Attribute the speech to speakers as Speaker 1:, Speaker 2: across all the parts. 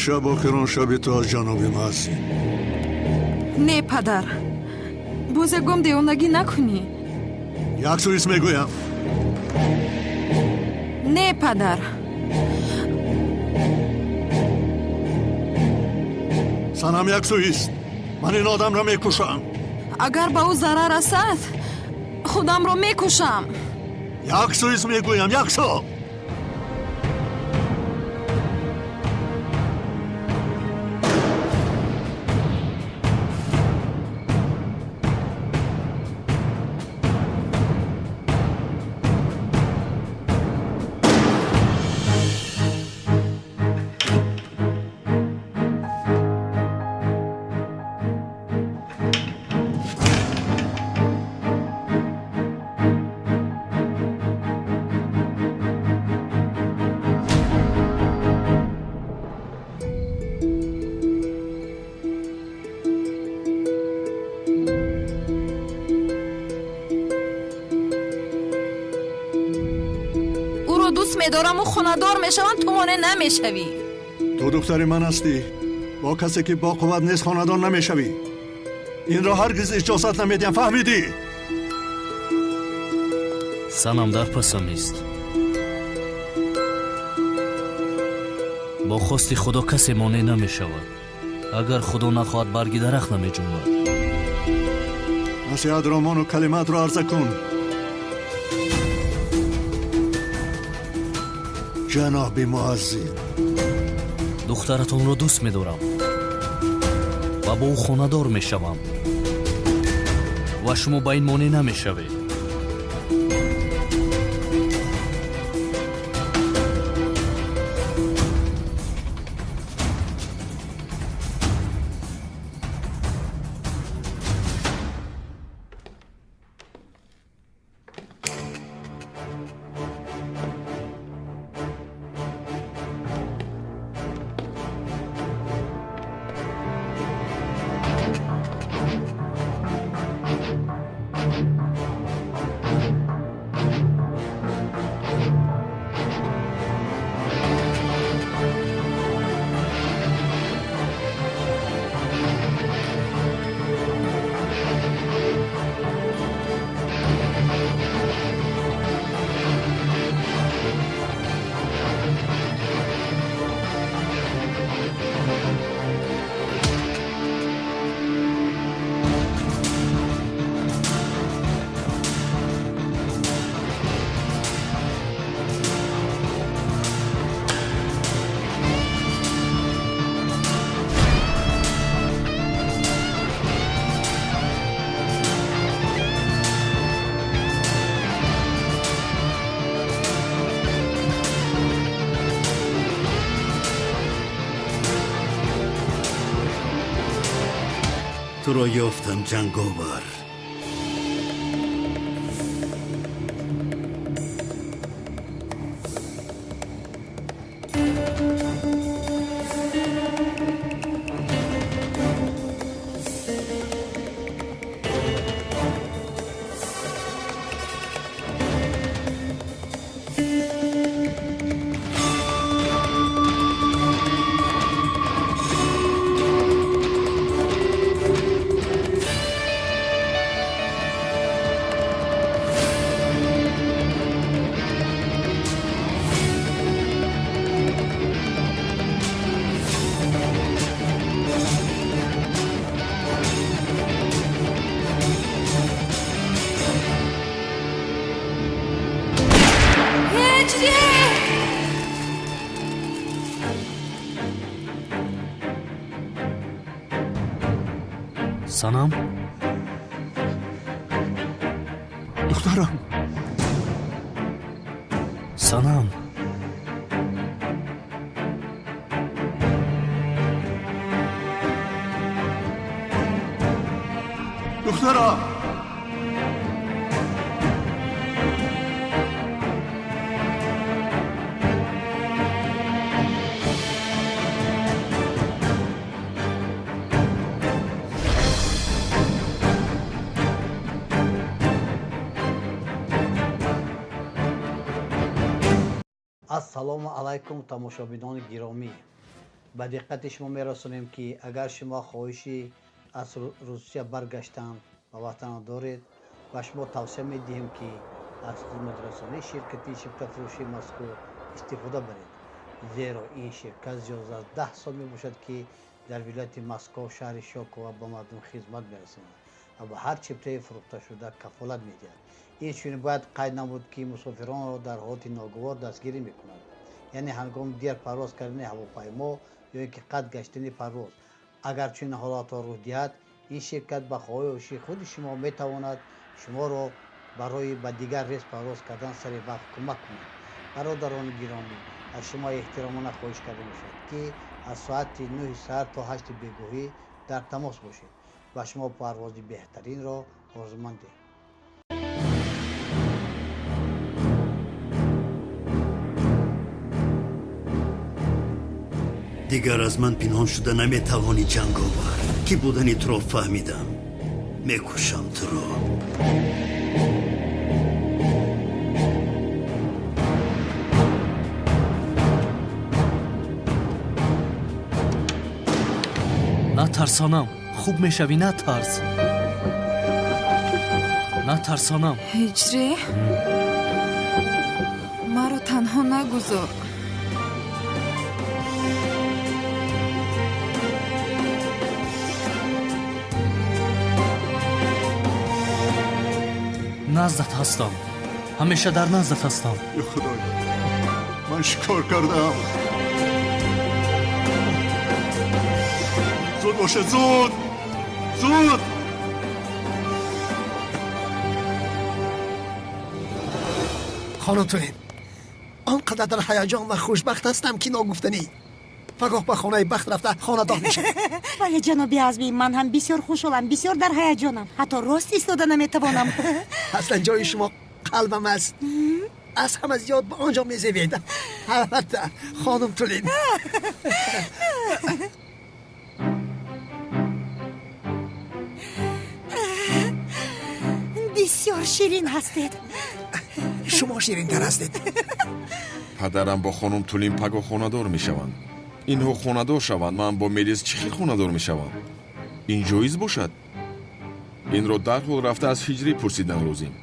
Speaker 1: Шаб охирон шаби ту аз ҷаноби муаззин.
Speaker 2: Не, падар, боз ягон девонагӣ накунӣ.
Speaker 1: Як суис мегӯям.
Speaker 2: Не, падар.
Speaker 1: Санам, як суист, ман ин одамро мекушам.
Speaker 2: Агар ба ӯ зарар расад, худамро мекушам.
Speaker 1: Як суис мегӯям, як су.
Speaker 2: Ӯро дӯст медораму хонадор мешавам, ту монеъ намешавӣ.
Speaker 1: Ту духтари ман ҳастӣ. Бо касе ки бо қувват нест, хонадор намешавӣ. Инро ҳаргиз иҷозат намедиҳам, фаҳмидӣ?
Speaker 3: Санам дар пасам ист. Бо хости Худо касе монеъ намешавад. Агар Худо нахоҳад, барги дарахт намеҷунбад.
Speaker 1: Насиҳатро мону калимаатро арза кун, ҷаноби муаззин.
Speaker 3: Духтаратонро дӯст медорам ва бо ӯ хонадор мешавам ва шумо ба ин монеъ намешавед.
Speaker 4: Туро ёфтам, ҷанговар.
Speaker 2: Ҳеҷ.
Speaker 3: Санам.
Speaker 1: Духтарам.
Speaker 3: Санам.
Speaker 1: Духтарам.
Speaker 5: Ассалому алайкум, тамошобинони гиромӣ. Ба диққати шумо мерасонем, ки агар шумо хоҳиши аз Русия баргаштан ба ватан доред, ба шумо тавсия медиҳем, ки аз хизматрасонии ширкати чиптафурӯшии мазкур истифода баред, зеро ин ширкат зиёд аз 10 сол мебошад, ки дар вилояти Москов, шаҳри Щёлково ба мардум хизмат мерасонад ва ба ҳар чиптаи фурӯхташуда кафолат медиҳад. Инчунин бояд қайд намуд, ки мусофиронро дар ҳолати ногувор дастгирӣ мекунад, яъне ҳангоми дер парвоз кардани ҳавопаймо ё ин ки қатъ гаштани парвоз. Агар чунин ҳолатҳо рӯй диҳад, ин ширкат ба хоҳиши худи шумо метавонад шуморо барои ба дигар рейс парвоз кардан сари вақт кӯмак кунад. Бародарони гиромӣ, аз шумо эҳтиромона хоҳиш карда мешавад, ки аз соати 9 саҳар то 8 бегоҳӣ дар тамос бошед. Ба шумо парвози беҳтаринро орзумандем.
Speaker 4: Дигар аз ман пинҳон шуда наметавонӣ, ҷанговар. Ки будани туро фаҳмидам. Мекушам туро.
Speaker 3: Натарсонам, хуб мешавӣ, натарс. Натарсонам.
Speaker 2: Ҳиҷрӣ, маро танҳо нагузор.
Speaker 3: Наздат ҳастам, ҳамеша дар наздат ҳастам.
Speaker 1: Ё Худоё, ман чӣ кор кардам? Зуд бошед, зуд, зуд!
Speaker 6: Хонум Тулин, он қадар дар ҳаяҷон ва хушбахт ҳастам, ки ногуфтанӣ. Пагоҳ ба хонаи бахт рафта хонадор мешавам.
Speaker 7: Бале, ҷаноби Азмӣ, ман ҳам бисёр хушҳолам, бисёр дар ҳаяҷонам, ҳатто рост истода наметавонам.
Speaker 6: Аслан ҷои шумо қалбам аст. Аз ҳама зиёд ба он ҷо мезебед. Албатта, хонум Тулин.
Speaker 7: Бисёр ширин ҳастед.
Speaker 6: Шумо ширинтар ҳастед.
Speaker 8: Падарам бо хонум Тулин пагоҳ хонадор мешаванд. Инҳо хонадор шаванд, ман бо Мелис чӣ хел хонадор мешавам? Ин ҷоиз бошад? Инро дарҳол рафта аз Ҳиҷрӣ пурсидан лозим.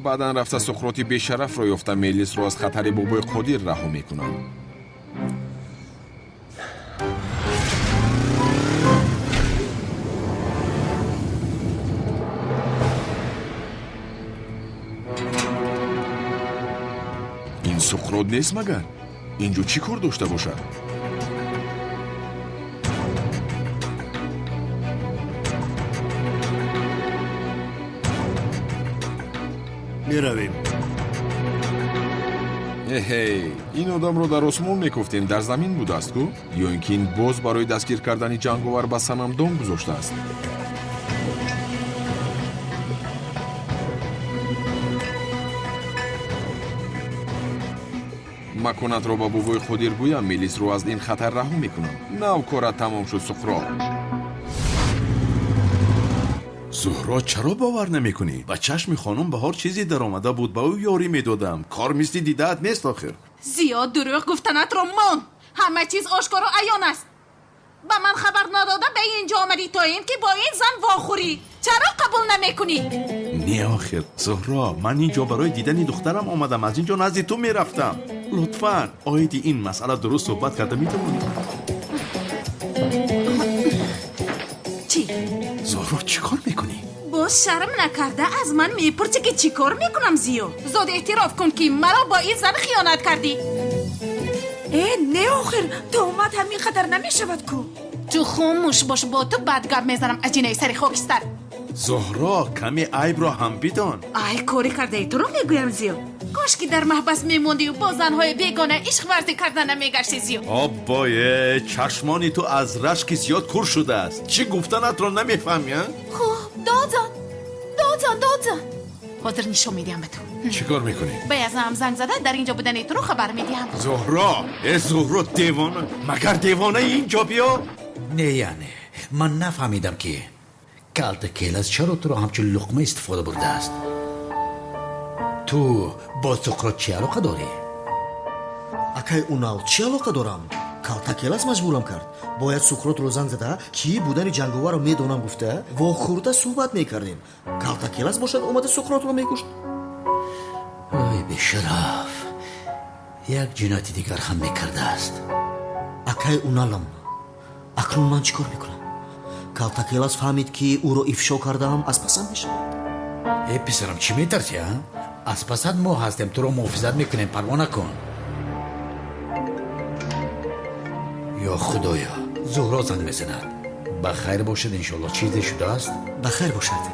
Speaker 8: Баъдан рафта Суқроти бешарафро ёфта Мелисро аз хатари бобои Қодир раҳо мекунам. Ин Суқрот нест магар? Инҷо чӣ кор дошта бошад?
Speaker 4: Меравем.
Speaker 8: Эҳей, ин одамро дар осмон мекуфтем, дар замин будааст ку? Ё ин ки ин боз барои дастгир кардани ҷанговар ба санам дом гузоштааст? Маконатро ба бобои Қодир гӯям, Мелисро аз ин хатар раҳо мекунам. Нав корат тамом шуд, Суқрот.
Speaker 9: Зуҳро, чаро бовар намекунӣ? Ба чашми хонум Баҳор чизе даромада буд, ба ӯ ёрӣ медодам. Кор мисли дидаат нест охир.
Speaker 10: Зиёд дурӯғ гуфтанатро мон. Ҳама чиз ошкору аён аст. Ба ман хабар надода ба ин ҷо омадӣ то ин ки бо ин зан вохӯрӣ. Чаро қабул намекунӣ?
Speaker 9: Не охир, Зуҳро, ман ин ҷо барои дидани духтарам омадам, аз ин ҷо назди ту мерафтам. Лутфан, оиди ин масъала дуруст суҳбат карда метавонӣ?
Speaker 10: Чӣ?
Speaker 9: Зуҳро, чӣ кор мекунӣ?
Speaker 10: Боз шарм накарда аз ман мепурсӣ, ки чӣ кор мекунам, Зиё? Зуд эътироф кун, ки маро бо ин зан хиёнат кардӣ.
Speaker 11: Э, не охир, туҳмат ҳамин қадар намешавад ку.
Speaker 10: Ту хомӯш бош, бо ту бад гап мезанам, аҷинаи сари хокистар.
Speaker 9: Зуҳро, каме айбро ҳам бидон.
Speaker 10: Ай, кори кардаи туро мегӯям, Зиё. Кош ки дар маҳбас мемондию бо занҳои бегона ишқ варзӣ карда намегашти, Зиё.
Speaker 9: Оббое, чашмони ту аз рашки зиёд кур шудааст. Чӣ гуфтанатро намефаҳмӣ, а?
Speaker 10: Хуб, додзан, додзан, додзан. Ҳозир нишон медиҳам ба ту.
Speaker 9: Чӣ кор мекунӣ?
Speaker 10: Ба язнаам занг зада дар ин ҷо будани туро хабар медиҳам.
Speaker 9: Зуҳро, э Зуҳро, девона, магар девонаи ин ҷо биё?
Speaker 12: Не, яъне ман нафаҳмидам, ки калта келас чаро туро ҳамчун луқма истифода бурдааст. Ту бо Суқрот чӣ алоқа дорӣ?
Speaker 13: Акай Унал, чӣ алоқа дорам? Калтакелас маҷбурам кард. Бояд Суқротро занг зада, ки будани ҷанговарро медонам гуфта, вохӯрда суҳбат мекардем. Калтакелас бошад омада Суқротро мекушт.
Speaker 12: Ой, бешараф, як ҷинояти дигар ҳам мекардааст.
Speaker 13: Акай Уналам, акнун ман чӣ кор мекунам? Калтакелас фаҳмид, ки ӯро ифшо кардаам, аз пасам мешавад.
Speaker 12: Э, писарам, чӣ метарсӣ, а? Аз пасат мо ҳастем, туро муҳофизат мекунем, парво накун. Ё худоё, Зуҳро занг мезанад. Ба хайр бошад, иншоалло. Чизе шудааст?
Speaker 13: Ба хайр бошад.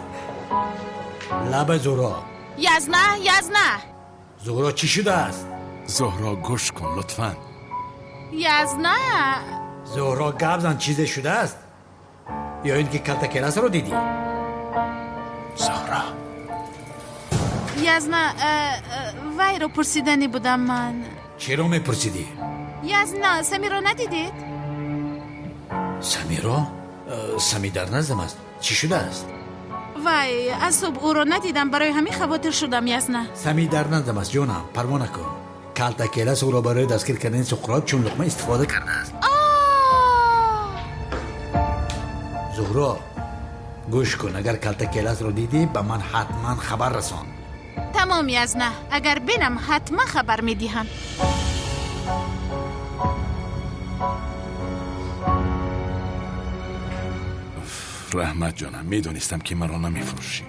Speaker 12: Лаба, Зуҳро.
Speaker 10: Язна, Язна.
Speaker 12: Зуҳро, чӣ шудааст?
Speaker 9: Зуҳро, гӯш кун лутфан.
Speaker 10: Язна.
Speaker 12: Зуҳро, гап зан, чизе шудааст? Ё ин ки Калтакеласро дидӣ?
Speaker 9: Зуҳро.
Speaker 10: Язна, вайро пурсиданӣ будам ман.
Speaker 12: Чиро мепурсидӣ?
Speaker 10: Язна, Самиро надидед?
Speaker 12: Самиро? Сами дар наздам аст. Чӣ шудааст?
Speaker 10: Вай, аз субҳ ӯро надидам, барои ҳамин хавотир шудам, Язна.
Speaker 12: Сами дар наздам аст, ҷонам, парво накун. Калтакелас ӯро барои дастгир кардани Суқрот чун луқма истифода кардааст. Зуҳро, гӯш кун, агар Калтакеласро дидӣ, ба ман ҳатман хабар расон.
Speaker 10: Тамом, Язна, агар бинам, ҳатман хабар медиҳам.
Speaker 9: Раҳмат, ҷонам, медонистам, ки маро намефурӯшӣ.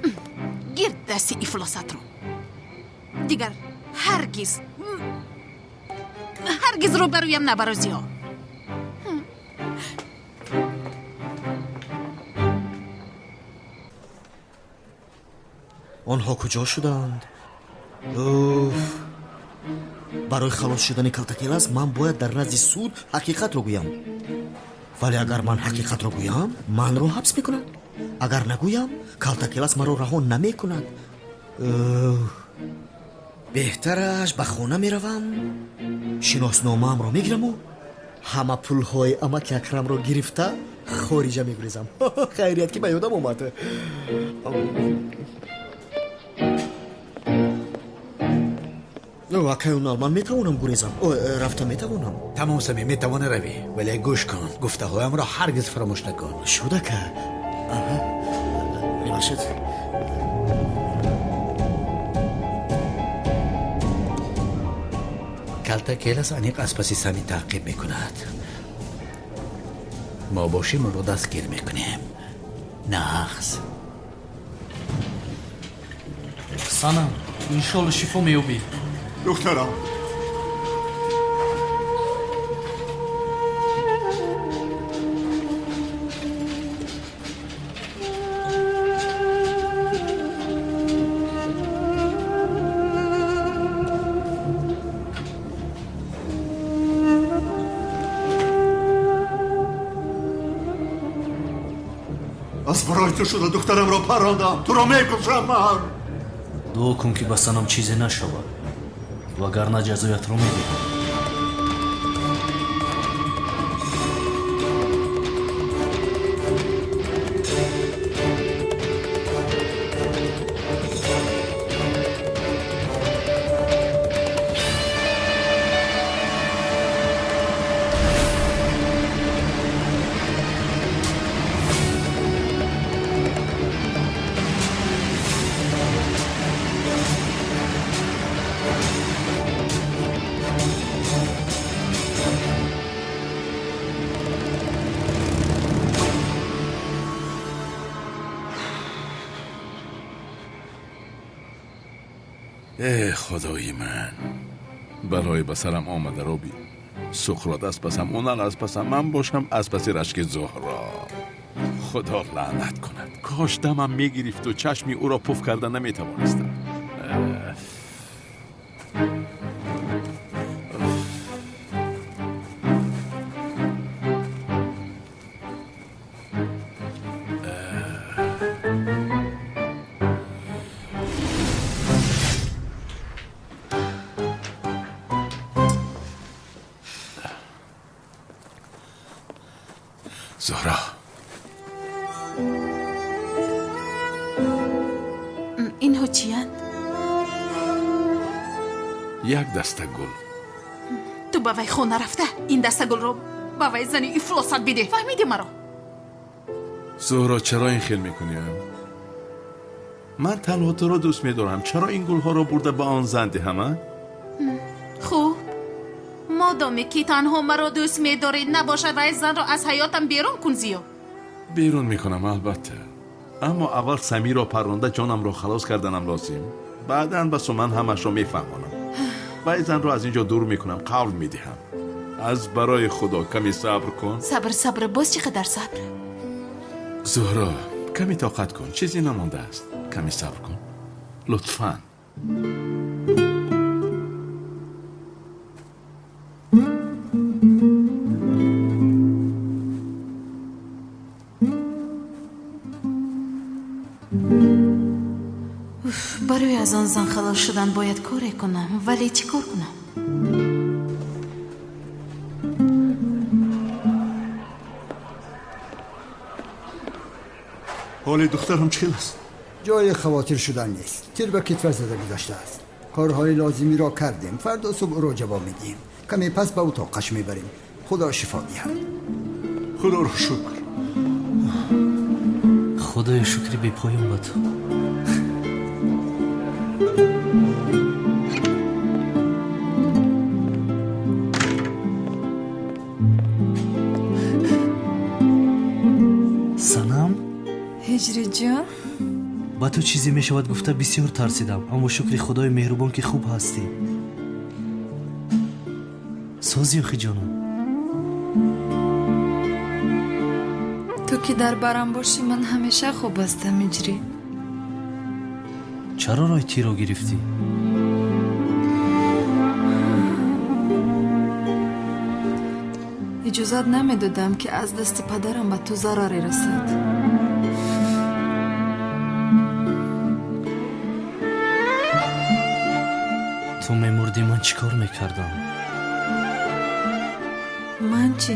Speaker 10: Гирд дасти ифлосатро. Дигар ҳаргиз ҳаргиз рӯбарӯям набарозиҳо.
Speaker 13: Онҳо куҷо шуданд? Уф! Барои халос шудани Калтакелас ман бояд дар назди суд ҳақиқатро гӯям. Вале агар ман ҳақиқатро гӯям, манро ҳабс мекунанд. Агар нагӯям, Калтакелас маро раҳо намекунад. Беҳтараш ба хона меравам, шиносномаамро мегираму ҳама пулҳои амаки Акрамро гирифта хориҷа мегурезам. Хайрият, ки ба ёдам омад. Акай Унал, ман метавонам гурезам? Рафта метавонам?
Speaker 12: Тамом, Сами, метавонӣ равӣ, вале гӯш кун, гуфтаҳоямро ҳаргиз фаромӯш накун.
Speaker 13: Шуд, ака. Мебахшед.
Speaker 12: Калтакелас аниқ аз паси Сами таъқиб мекунад. Мо бошем, ӯро дастгир мекунем. Нағз.
Speaker 3: Санам, иншолло шифо меёбӣ.
Speaker 1: Духтарам. Аз барои ту шуда духтарамро паррондам. Туро мекушам ман.
Speaker 3: Дуо кун, ки ба Санам чизе нашавад, вагарна ҷазоятро медиҳам.
Speaker 9: Э, худои ман, балои ба сарам омадаро бин. Суқрот аз пасам, Унал аз пасам, ман бошам аз паси рашки Зуҳро. Худо лаънат кунад, кош дамам мегирифту чашми ӯро пуф карда наметавонистам. Зуҳро,
Speaker 10: Инҳо чиянд?
Speaker 9: Як даста гул.
Speaker 10: Ту Ту ба вай хона рафта ин дастагулро ба вай зани ифлосат бидеҳ. Фаҳмидӣ маро?
Speaker 9: Зуҳро, чаро ин хел мекунӣ? Ман танҳо туро дӯст медорам. Чаро ин гулҳоро бурда ба он зан диҳам, а?
Speaker 10: Хуб, модоме ки танҳо маро дӯст медорӣ, набошад вай занро аз ҳаётам берун кун, Зиё.
Speaker 9: Берун мекунам, албатта, аммо аввал Самирро парронда ҷонамро халос карданам лозим. Баъдан ба Суман ҳамашро мефаҳмонам. Вай занро аз ин ҷо дур мекунам, қавл медиҳам. Аз барои Худо каме сабр кун.
Speaker 10: Сабр, сабр, боз чӣ қадар сабр?
Speaker 9: Зуҳро, каме тоқат кун, чизе намондааст. Каме сабр кун, лутфан.
Speaker 10: Барои аз он зан халос шудан бояд коре кунам, вале чӣ кор кунам?
Speaker 1: Ҳоли духтарам чӣ хел аст?
Speaker 14: Ҷои хавотир шудан нест. Тир ба китфаш зада гузаштааст. Корҳои лозимиро кардем. Фардо субҳ ӯро ҷавоб медиҳем. Каме пас ба утоқаш мебарем. Худо шифо диҳад.
Speaker 1: Худоро шукр.
Speaker 3: Худоё, шукри бепоён ба ту. Санам.
Speaker 2: Ҳиҷриҷон.
Speaker 3: Ба ту чизе мешавад гуфта бисёр тарсидам, аммо шукри Худои меҳрубон, ки хуб ҳастӣ. Созӣ, охи ҷонам?
Speaker 2: Ту ки дар барам бошӣ, ман ҳамеша хуб ҳастам, Ҳиҷрӣ.
Speaker 3: Чаро роҳи тирро гирифтӣ?
Speaker 2: Иҷозат намедодам, ки аз дасти падарам ба ту зараре расад.
Speaker 3: Ту мемурдӣ, ман чӣ кор мекардам?
Speaker 2: Ман чӣ?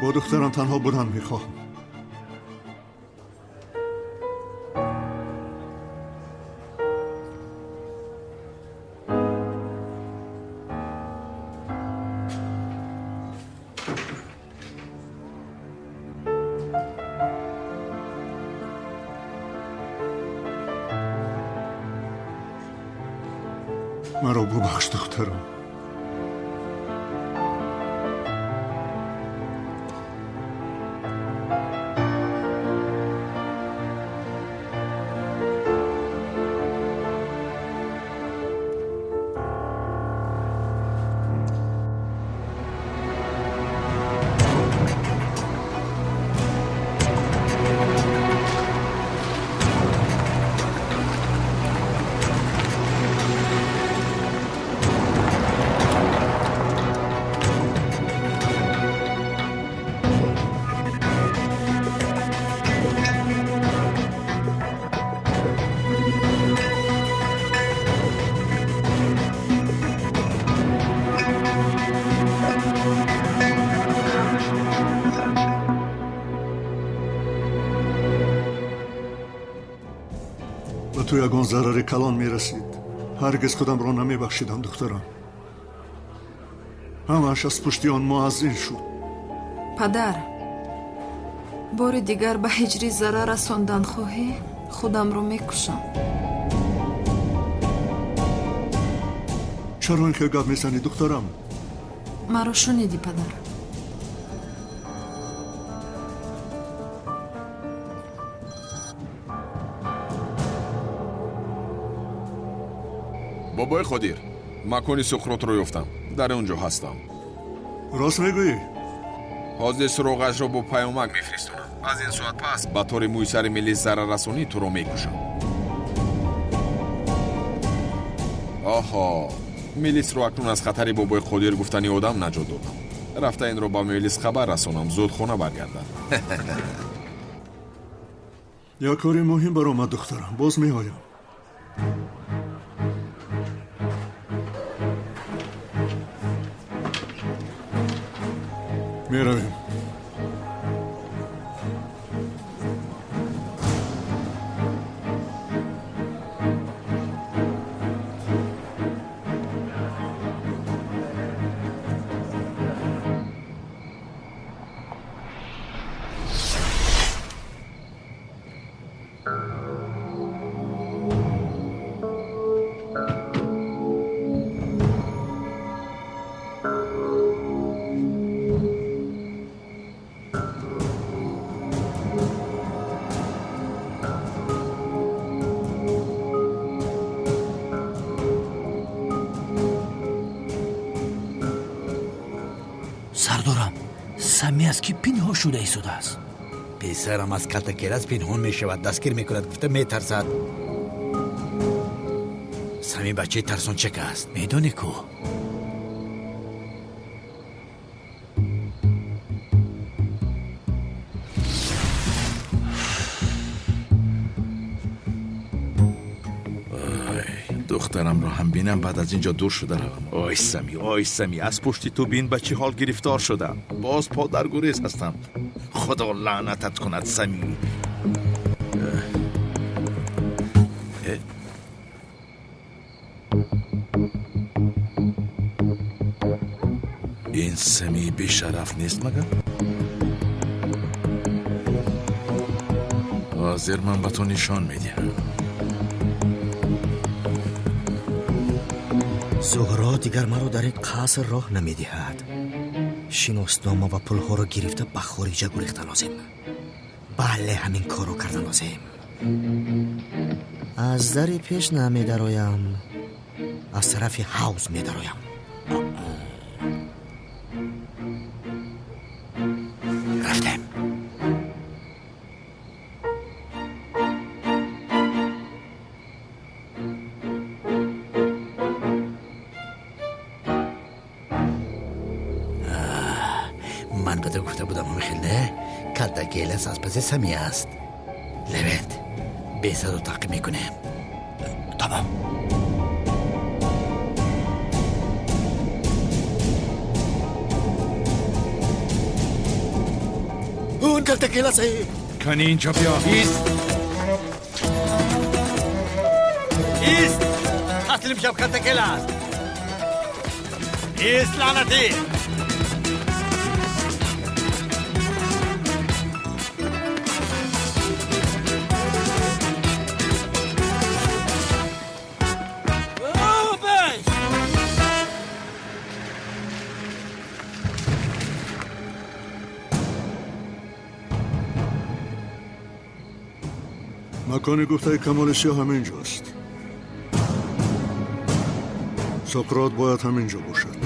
Speaker 1: Бо духтарам танҳо будан мехоҳам. Маро бубахш, духтарам. Ба ту ягон зарари калон мерасид, ҳаргиз худамро намебахшидам, духтарам. Ҳамааш аз пушти он муаззин шуд.
Speaker 2: Падар, бори дигар ба Ҳиҷрӣ зарар расондан хоҳӣ, худамро мекушам.
Speaker 1: Чаро ин хел гап мезанӣ, духтарам?
Speaker 2: Маро шунидӣ, падар.
Speaker 8: Бобои Қодир, макони Суқротро ёфтам, дар он ҷо ҳастам.
Speaker 1: Рост мегӯӣ?
Speaker 8: Ҳозир суроғашро бо паёмак мефиристонам. Аз ин соат пас ба тори мӯи сари Мелис зараррасонӣ, туро мекушам. Оҳо, Мелисро акнун аз хатари бобои Қодир гуфтани одам наҷот додам. Рафта инро ба Мелис хабар расонам, зуд хона баргардад.
Speaker 1: Як кори муҳим баромад, духтарам, боз меоям. Меравем.
Speaker 3: Сардорам, Сами аз ки пинҳон шуда истодааст?
Speaker 12: Писарам аз Калтакелас пинҳон мешавад, дастгир мекунад, гуфта метарсад. Сами бачаи тарсончак аст, медонӣ ку?
Speaker 9: Духтарамро ҳам бинам, баъд аз ин ҷо дур шуда равам. Ой Сами, ой Сами, аз пушти ту бин ба чӣ ҳол гирифтор шудам. Боз по дар гурез ҳастам. Худо лаънатат кунад, Сами. Ин Сами бешараф нест магар? Ҳозир ман ба ту нишон медиҳам.
Speaker 13: Зуҳро дигар маро дар ин қаср роҳ намедиҳад. Шиноснома ва пулҳоро гирифта ба хориҷа гурехта лозим. Бале, ҳамин корро карда лозим. Аз дари пеш намедароям, аз тарафи ҳавз медароям. Рафтем.
Speaker 12: Ман ба ту гуфта будам, ҳамихел не? Калтакелас аз паси Сами аст. Левент, бесадо таъқиб мекунем.
Speaker 13: Тамом. Он Калтакелас е!
Speaker 9: Кани инҷо биё.
Speaker 12: Ист! Ист! Таслим шав, Калтакелас! Ист, лаънатӣ!
Speaker 1: Макони гуфтаи Камоли Сиёҳ ҳамин ҷост. Соқрот бояд ҳамин ҷо бошад.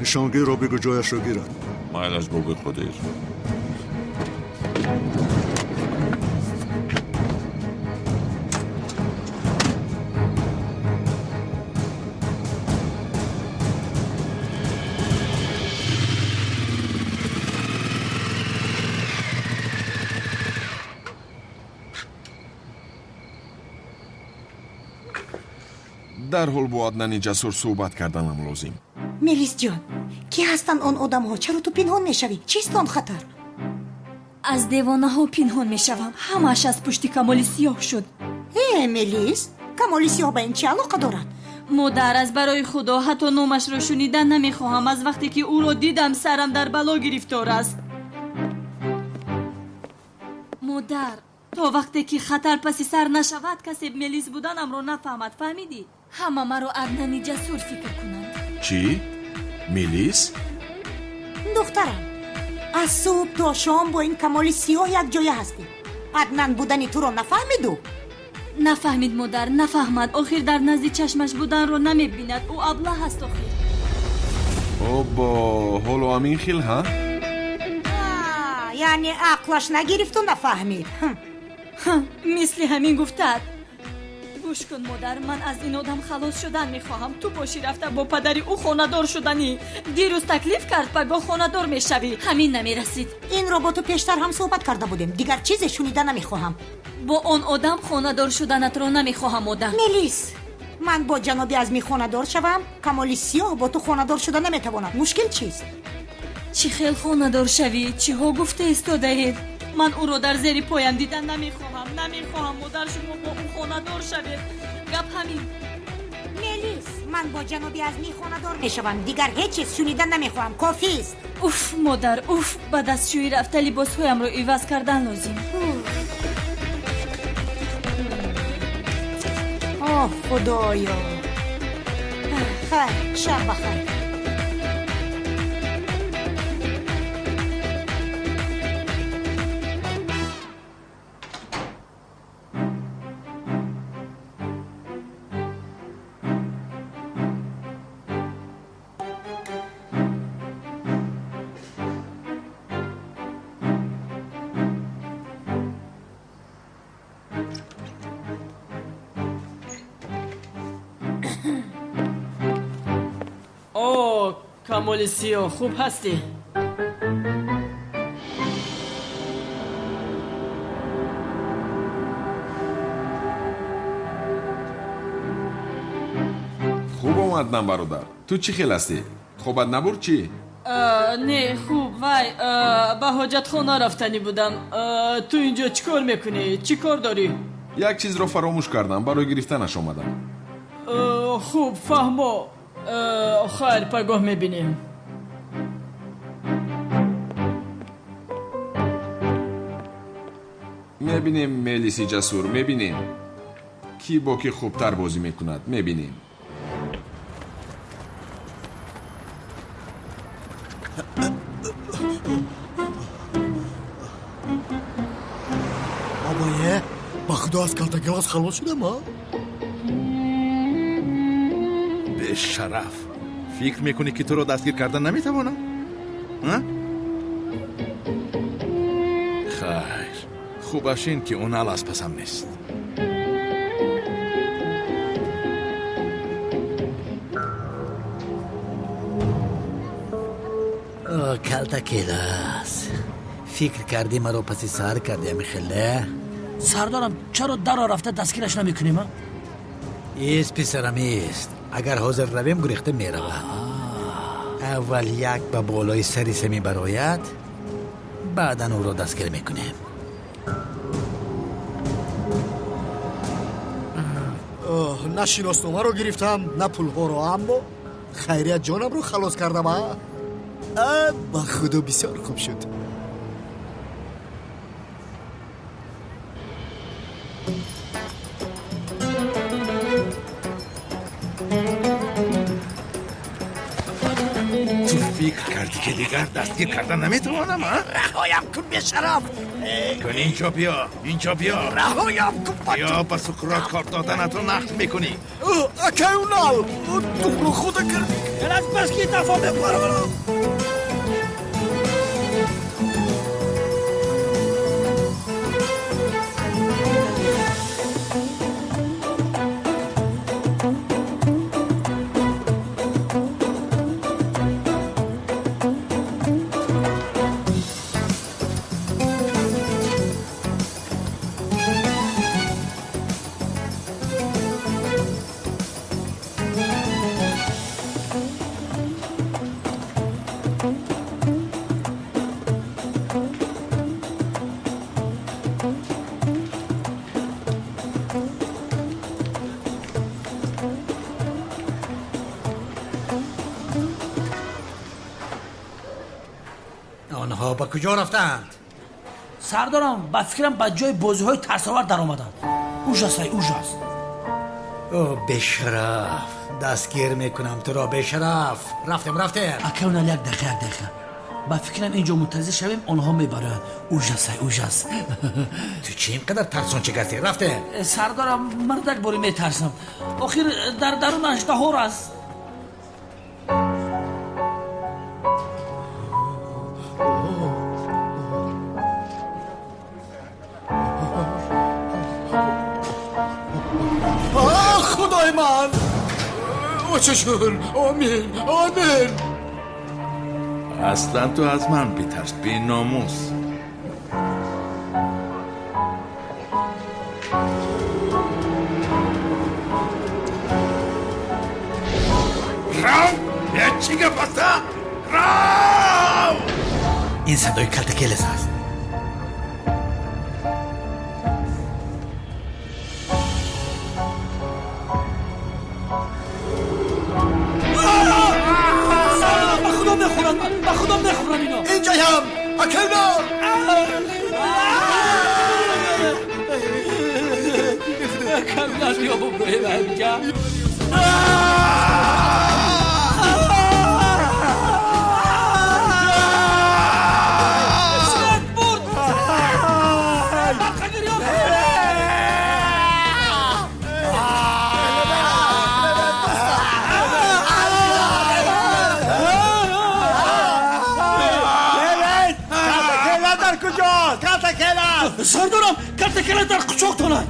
Speaker 1: Нишонгирро бигӯ ҷояшро гирад.
Speaker 8: Майлаш, бобои Қодир. Дарҳол бо Аднани ҷасур суҳбат карданам лозим.
Speaker 7: Мелисҷон, кӣ ҳастанд он одамҳо? Чаро ту пинҳон мешавӣ? Чист он хатар?
Speaker 11: Аз девонаҳо пинҳон мешавам. Ҳамааш аз пушти Камоли Сиёҳ шуд.
Speaker 7: Э, Мелис, Камоли Сиёҳ ба ин чӣ алоқа дорад?
Speaker 11: Модар, аз барои Худо ҳатто номашро шунидан намехоҳам. Аз вақте ки ӯро дидам, сарам дар бало гирифтор аст. Модар, то вақте ки хатар паси сар нашавад, касе Мелис буданамро нафаҳмад. Фаҳмидӣ? Ҳама маро Аднани ҷасур фикр кунанд.
Speaker 8: Чӣ? Мелис?
Speaker 7: Духтарам, аз субҳ то шом бо ин Камоли Сиёҳ якҷоя ҳастӣ. Аднан будани туро нафаҳмиду?
Speaker 11: Нафаҳмид, модар, нафаҳмад. Охир дар назди чашмаш буданро намебинад. Ӯ аблаҳ аст охир.
Speaker 8: Обо, ҳоло ҳамин хел, ҳа?
Speaker 7: Яъне ақлаш нагирифту нафаҳмид.
Speaker 11: Мисли ҳамин гуфтад. Гӯш кун, модар, ман аз ин одам халос шудан мехоҳам. Ту бошӣ рафта бо падари ӯ хонадор шуданӣ. Дирӯз таклиф кард, пагоҳ хонадор мешавӣ. Ҳамин намерасид.
Speaker 7: Инро бо ту пештар ҳам суҳбат карда будем. Дигар чизе шунида намехоҳам.
Speaker 11: Бо он одам хонадор шуданатро намехоҳам, модар.
Speaker 7: Мелис, ман бо ҷаноби Азмӣ хонадор шавам, Камоли Сиёҳ бо ту хонадор шуда наметавонад. Мушкил чист?
Speaker 11: Чӣ хел хонадор шавӣ? Чиҳо гуфта истодаед? Ман ӯро дар зери поям дидан намехоҳам. Намехоҳам, модар, шумо бо ӯ хонадор шавед. Гап ҳамин.
Speaker 7: Мелис, ман бо ҷаноби Азмӣ хонадор мешавам. Дигар ҳеҷ чиз шунидан намехоҳам. Кофист.
Speaker 11: Уф, модар, уф, ба дастшӯӣ рафта либосҳоямро иваз кардан лозим.
Speaker 7: Оҳ, Худоё. Хайр, шаб бахайр.
Speaker 15: Камоли сиёҳ, хуб ҳастӣ?
Speaker 8: Хуб омадам, бародар. Ту чӣ хел ҳастӣ? Хобат набурд чӣ?
Speaker 15: Не, хуб, вай, ба ҳоҷатхона рафтанӣ будам. Ту инҷо чӣ кор мекунӣ? Чӣ кор дорӣ?
Speaker 8: Як чизро фаромӯш кардам, барои гирифтанаш омадам.
Speaker 15: Хуб, фаҳмо. Хайр, пагоҳ мебинем.
Speaker 8: Мебинем, Мелиси ҷасур, мебинем. Кӣ бо кӣ хубтар бозӣ мекунад, мебинем.
Speaker 6: Бобое, ба худо аз калтакелас халос шудам, а?
Speaker 9: Бешараф, фикр мекунӣ ки туро дастгир кардан наметавонам? Хайр, хубаш ин ки Унал аз пасам нест.
Speaker 12: Калтакелас, фикр кардӣ маро паси сар кардӣ, амихеле?
Speaker 16: Сардорам, чаро даро рафта дастгираш намекунем?
Speaker 12: Ист, писарам, ист. Агар ҳозир равем, гурехта меравад. Аввал як ба болои сари се мебарояд, баъдан ӯро дастгир мекунем.
Speaker 6: На шиносномаро гирифтам, на пулҳоро, аммо хайрият ҷонамро халос кардам. Ба худо бисёр хуб шуд.
Speaker 9: Ту фикр кардӣ ки дигар дастгир кардан наметавонам, а?
Speaker 6: Раҳоям кун, бешараф!
Speaker 9: Кун, инҷо биё, инҷо биё.
Speaker 6: Раҳоям кун!
Speaker 9: Биё, ба Суқрот кор доданатро нақл мекунӣ.
Speaker 6: Акай Унал, туро худа кардӣ.
Speaker 16: Аз бас ки дафо мепарварам.
Speaker 12: Онҳо ба куҷо рафтаанд?
Speaker 16: Сардорам, ба фикрам ба ҷои бозиҳои тарсовар даромаданд. Ужасай, ужас.
Speaker 12: О, бешараф, дастгир мекунам туро, бешараф. Рафтем, рафтем.
Speaker 16: Акай Унал, як дақиқа, як дақиқа. Ба фикрам инҷо мунтазир шавем, онҳо мебароянд. Ужасай, ужас.
Speaker 12: Ту чӣ ин қадар тарсончик ҳастӣ? Рафтем.
Speaker 16: Сардорам, мардак бори метарсам. Охир дар дарунаш даҳор аст.
Speaker 6: Худои ман! Очашон! Омин! Омин!
Speaker 9: Аслан ту аз ман битарс, беномус. Рав! Чӣ гап аст? Рав!
Speaker 12: Ин садои Калтакелес аст.
Speaker 16: Ба худо мехӯранд, ба худо мехӯранд ино.
Speaker 14: Инҷоям, акайнор.
Speaker 16: Камнаш ёбум рӯи ҳамҷа. Сардорам, Калтакела дар қучоқтона.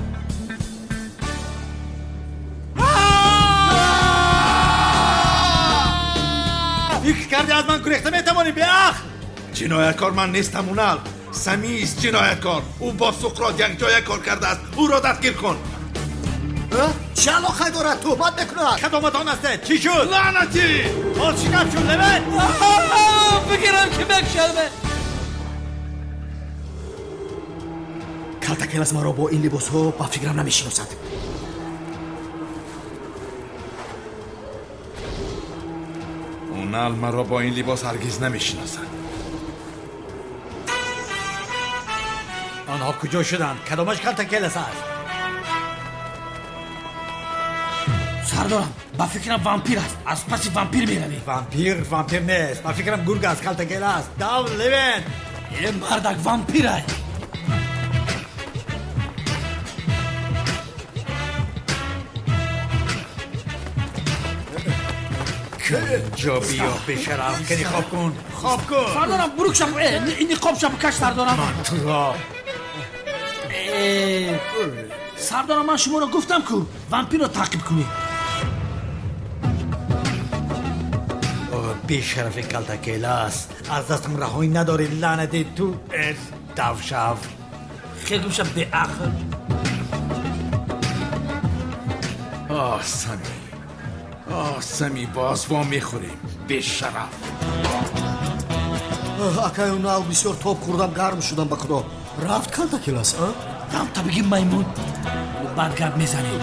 Speaker 12: Фикр кардӣ аз ман гурехта метавонӣ, беақл?
Speaker 9: Ҷинояткор ман нестам, Унал. Самист ҷинояткор. Ӯ бо Суқрот якҷоя кор кардааст. Ӯро дастгир кун.
Speaker 14: Чӣ алоқае дорад? Туҳмат мекунад.
Speaker 12: Кадоматон ҳастед? Чӣ шуд?
Speaker 9: Лаънатӣ!
Speaker 12: Боз чӣ гап шуд, Левент?
Speaker 16: Бигирам ки мекушаме.
Speaker 13: Калтакелас маро бо ин либосҳо ба фикрам намешиносад.
Speaker 9: Унал маро бо ин либос ҳаргиз намешиносад.
Speaker 12: Онҳо куҷо шуданд? Кадомаш Калтакелас аст?
Speaker 16: Сардорам, ба фикрам вампир аст. Аз паси вампир меравем.
Speaker 12: Вампир вампир нест. Ба фикрам гург аст, Калтакелас. Дав, Левент!
Speaker 16: Э, мардак вампир аст.
Speaker 12: Ҷо биё, бешараф, кани хоб кун, хоб кун.
Speaker 16: Сардорам, бурукшам, ниқобшам каш, сардорам.
Speaker 12: Ман туро.
Speaker 16: Сардорам, ман шуморо гуфтам ку вампирро таъқиб кунед.
Speaker 12: Бешарафи Калтакелас, аз дастам раҳоӣ надорӣ, лаънати ту, давшав.
Speaker 16: Хел гумшам, беақл.
Speaker 9: Оҳ, Сами, оҳ, Сами, боз во мехӯрем, бешараф.
Speaker 13: Акай Унал, бисёр тоб хӯрдам, гарм шудам, ба худо. Рафт Калтакелас, а?
Speaker 16: Дам та бигӣ, маймун. Бад гап мезанӣ.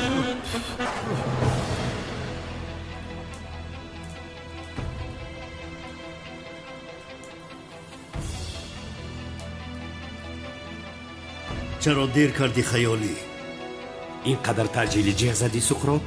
Speaker 4: Чаро дер кардӣ, хаёлӣ?
Speaker 17: Ин қадар таъҷилӣ ҷеғ задӣ, Суқрот?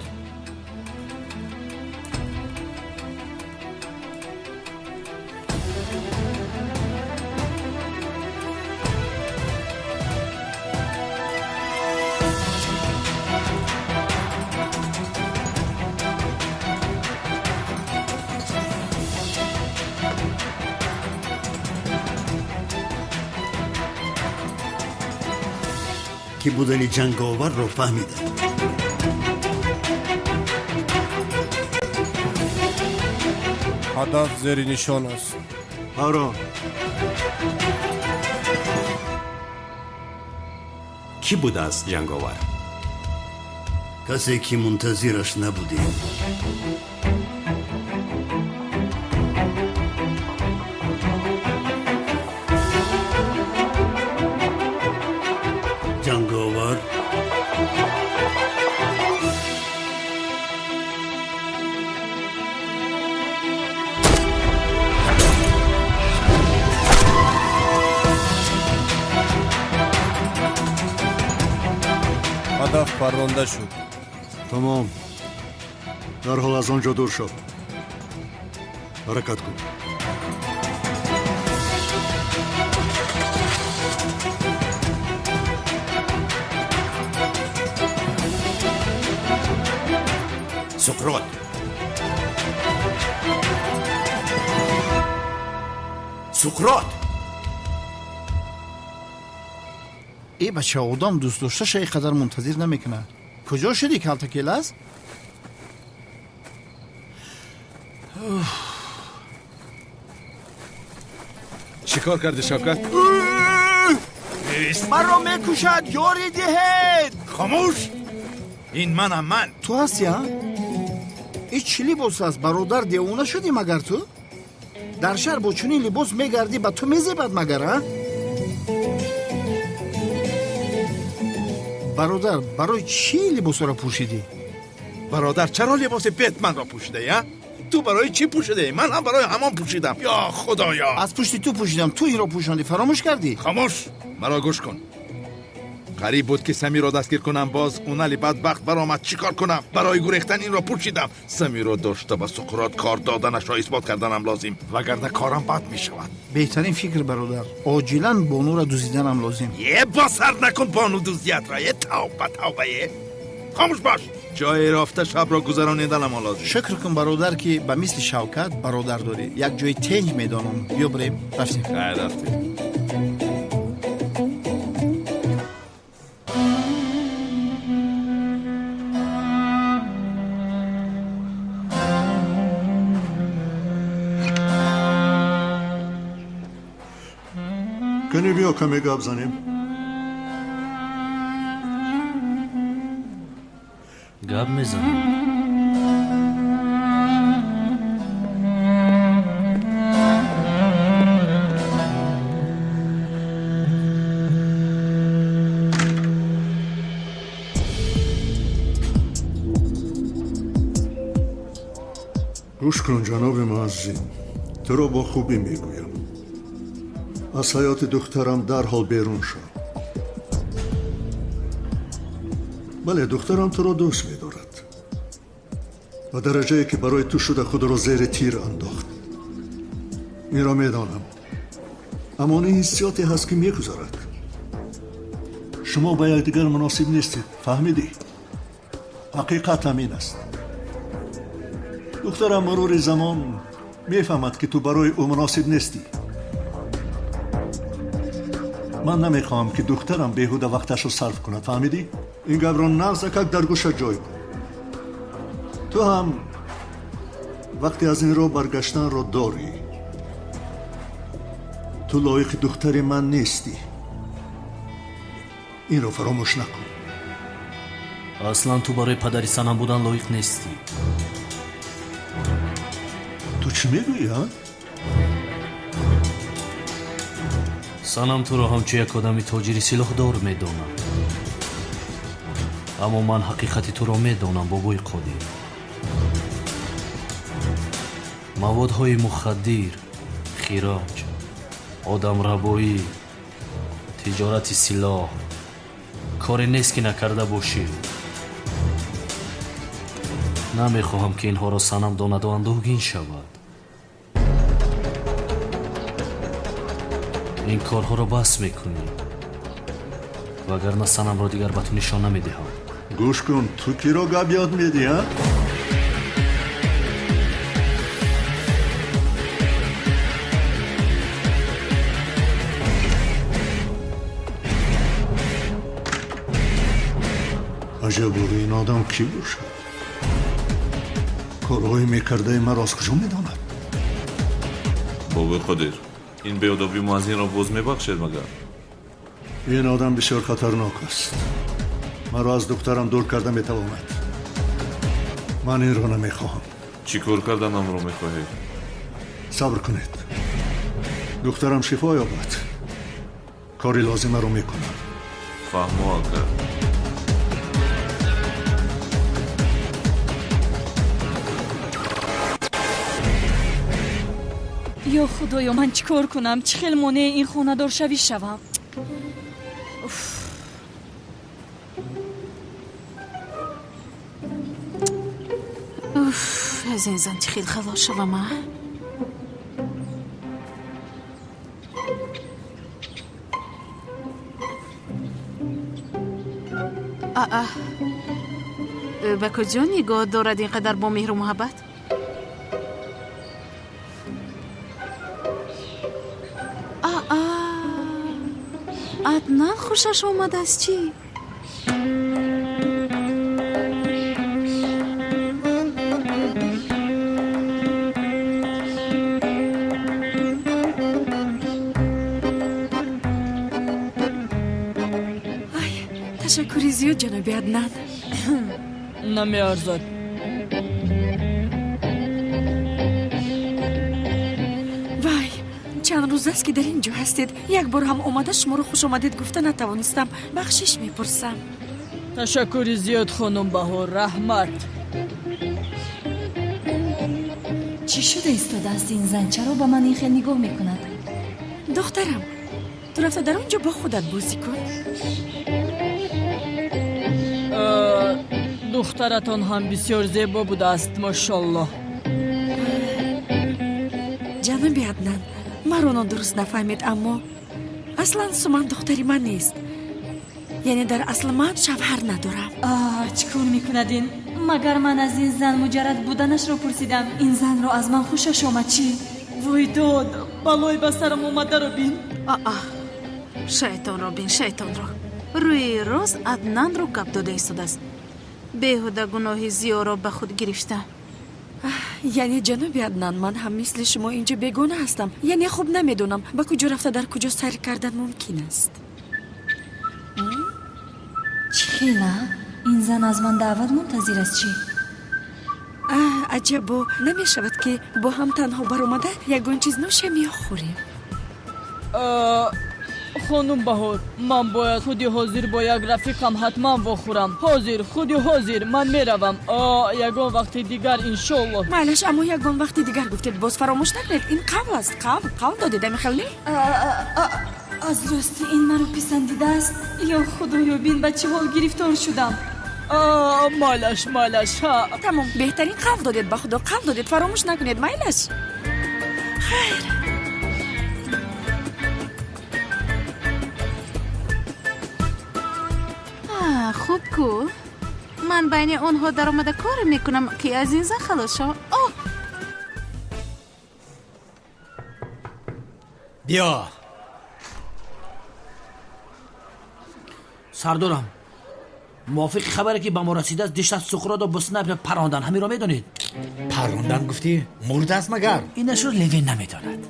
Speaker 4: Ки будани ҷанговарро фаҳмидам.
Speaker 18: Ҳадаф зери нишон аст.
Speaker 1: Ҳаро.
Speaker 17: Кӣ будааст ҷанговар?
Speaker 4: Касе ки мунтазираш набудем. Ҷанговар
Speaker 18: ҳадаф парронда шуд.
Speaker 1: Тамом, дарҳол аз он ҷо дур шав, ҳаракат кун.
Speaker 17: Суқрот, Суқрот!
Speaker 19: Э, бача, одам дӯстдошташа ин қадар мунтазир намекунад. Куҷо шудӣ, Калтакелас?
Speaker 9: Чӣ кор кардӣ, Шавкат?
Speaker 19: Маро мекушад, ёрӣ диҳед!
Speaker 9: Хомӯш! Ин манам, ман.
Speaker 19: Ту ҳастӣ, а? Ин чӣ либос аст, бародар? Девона шудӣ магар ту? Дар шаҳр бо чунин либос мегардӣ, ба ту мезебад магар, а? Бародар, барои чӣ либосҳоро пӯшидӣ?
Speaker 9: Бародар, чаро либоси Бетманро пӯшидаӣ, а? Ту барои чӣ пӯшидаӣ? Ман ҳам барои ҳамон пӯшидам. Ё худоё!
Speaker 19: Аз пушти ту пӯшидам, ту инро пӯшондӣ, фаромӯш кардӣ?
Speaker 9: Хомӯш! Маро гӯш кун. Қариб буд ки Самиро дастгир кунам, боз Унали бадбахт баромад. Чӣ кор кунам? Барои гурехтан инро пӯшидам. Самиро дошта ба Суқрот кор доданашро исбот карданам лозим, вагарна корам бад мешавад.
Speaker 19: Беҳтарин фикр, бародар. Оҷилан бонуро дуздиданам лозим.
Speaker 9: Е, босар накун бону дуздиятро. Е, тавба, тавба, е. Хомӯш бош. Ҷое рафта шабро гузарониданам лозим.
Speaker 19: Шукр кун, бародар, ки ба мисли Шавкат бародар дорӣ. Як ҷои тенҷ медонам. Биё бирем. Рафтем.
Speaker 9: Хайр, рафтем.
Speaker 1: Кани биё каме гап занем.
Speaker 3: Гап мезанем.
Speaker 1: Гӯш кун, ҷаноби муаззин, туро бо хубӣ мегӯям. Аз ҳаёти духтарам дарҳол берун шав. Бале, духтарам туро дӯст медорад. Ба дараҷае ки барои ту шуда худро зери тир андохт. Инро медонам. Аммо ин ҳиссиёте ҳаст ки мегузарад. Шумо ба якдигар муносиб нестед, фаҳмидӣ? Ҳақиқат ҳамин аст. Духтарам мурури замон мефаҳмад ки ту барои ӯ муносиб нестӣ. Ман намехоҳам ки духтарам беҳуда вақташро сарф кунад, фаҳмидӣ? Ин гапро нағзакак дар гӯшат ҷой кун. Ту ҳам вақте аз ин роҳ баргаштанро дорӣ. Ту лоиқи духтари ман нестӣ. Инро фаромӯш накун.
Speaker 3: Аслан ту барои падари Санам будан лоиқ нестӣ.
Speaker 1: Ту чӣ мегӯӣ, а?
Speaker 3: Санам туро ҳамчун як одами тоҷири силоҳдор медонад. Аммо ман ҳақиқати туро медонам, бобои Қодир. Маводҳои мухаддир, хироҷ, одамрабоӣ, тиҷорати силоҳ коре нест ки накарда бошӣ. Намехоҳам ки инҳоро Санам донаду андӯҳгин шавад. Ин корҳоро бас мекунӣ, вагарна Санамро дигар ба ту нишон намедиҳам.
Speaker 1: Гӯш кун, ту киро гап ёд медиҳӣ, а? Аҷаб, ин одам кӣ бошад? Корҳои мекардаи маро аз куҷо медонад?
Speaker 20: Бобои Қодир, ин беодобии муаззинро боз мебахшед магар?
Speaker 1: Ин одам бисёр хатарнок аст. Маро аз духтарам дур карда метавонад. Ман инро намехоҳам.
Speaker 20: Чӣ кор карданамро мехоҳед?
Speaker 1: Сабр кунед. Духтарам шифо ёбад. Кори лозимаро мекунам.
Speaker 20: Фаҳмо, ака.
Speaker 11: Ё худоё, ман чӣ кор кунам? Чӣ хел монеи ин хонадоршавӣ шавам?
Speaker 10: Уф, аз ин зан чӣ хел халос шавам, а? Аа, ба куҷо нигоҳ дорад ин қадар бо меҳру муҳаббат? Аа, Аднан хушаш омадааст чӣ?
Speaker 11: Ай, ташаккури зиёд, ҷаноби Аднан.
Speaker 15: Намеарзад.
Speaker 21: Рӯз аст ки дар ин ҷо ҳастед. Як бор ҳам омада шуморо хушомадед гуфта натавонистам. Бахшиш мепурсам.
Speaker 15: Ташаккури зиёд, хонум Баҳор, раҳмат.
Speaker 11: Чӣ шуда истодааст ин зан? Чаро ба ман ин хел нигоҳ мекунад?
Speaker 21: Духтарам, ту рафта дар он ҷо бо худат бозӣ кун.
Speaker 15: Духтаратон ҳам бисёр зебо будааст, мошаллоҳ.
Speaker 21: Ҷаноби Аднан, маро нодуруст нафаҳмед, аммо аслан Суман духтари ман нест. Яъне дар асл ман шавҳар надорам.
Speaker 11: Чӣ кор мекунад ин? Магар ман аз ин зан муҷаррад буданашро пурсидам? Ин занро аз ман хушаш омад чӣ?
Speaker 15: Вой дод, балои ба сарам омадаро бин.
Speaker 10: Аа, шайтонро бин, шайтонро. Рӯи рост Аднанро гап дода истодааст. Беҳуда гуноҳи зиёро ба худ гирифта.
Speaker 21: Яъне ҷаноби Аднан, ман ҳам мисли шумо инҷо бегона ҳастам. Яъне хуб намедонам ба куҷо рафта дар куҷо сайр кардан мумкин аст.
Speaker 11: Чӣ хела? Ин зан аз ман даъват мунтазир аст чӣ?
Speaker 21: Аҷабо, намешавад ки бо ҳам танҳо баромада ягон чиз нӯшем ё хӯрем?
Speaker 15: Хонум Баҳор, ман бояд худи ҳозир бо як рафиқам ҳатман вохӯрам. Ҳозир, худи ҳозир ман меравам. Ягон вақти дигар иншоллоҳ.
Speaker 21: Майлаш, аммо ягон вақти дигар гуфтед, боз фаромӯш накунед. Ин қавл аст, қавл, қавл додед, амихел не?
Speaker 11: Аз рости ин маро писандидааст. Ё худоё, бин ба чӣ ҳол гирифтор шудам.
Speaker 15: Майлаш, майлаш.
Speaker 21: Тамом, беҳтарин қавл додед, ба худо қавл додед, фаромӯш накунед, майлаш. Хайр.
Speaker 10: Хуб ку, ман байни онҳо даромада коре мекунам ки аз ин зан халос шавам. Оҳ,
Speaker 12: биё.
Speaker 16: Сардорам, мувофиқи хабаре ки ба мо расидааст, дишаб Суқротро бо снайпер парондан. Ҳаминро медонед?
Speaker 12: Парондан гуфтӣ? Мурдааст магар?
Speaker 16: Инашро Левин намедонад.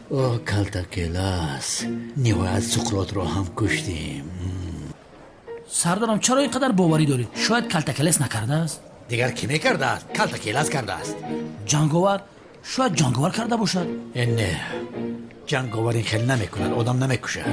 Speaker 12: О, калтакелас, ниҳоят Суқротро ҳам куштем.
Speaker 16: Сардорам, чаро ин қадар боварӣ доред? Шояд калтакелес накардааст?
Speaker 12: Дигар кӣ мекардааст? Калтакелас кардааст.
Speaker 16: Ҷанговар? Шояд ҷанговар карда бошад.
Speaker 12: Не, ҷанговар ин хел намекунад, одам намекушад.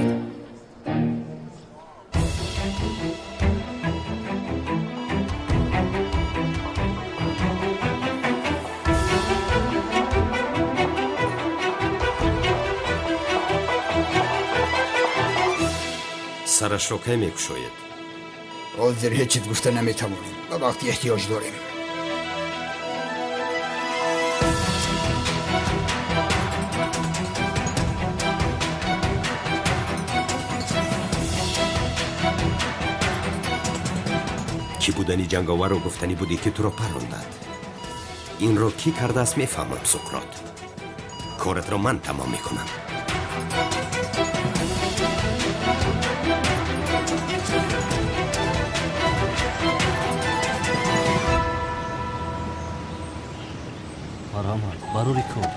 Speaker 17: Сарашро кай мекушоед?
Speaker 14: Ҳозир ҳеҷ чиз гуфта наметавонем. Ба вақти эҳтиёҷ дорем.
Speaker 17: Кӣ будани ҷанговарро гуфтанӣ будӣ ки туро парондад? Инро кӣ кардааст мефаҳмам, Суқрот. Коратро ман тамом мекунам.
Speaker 3: Марҳамат, барори кор.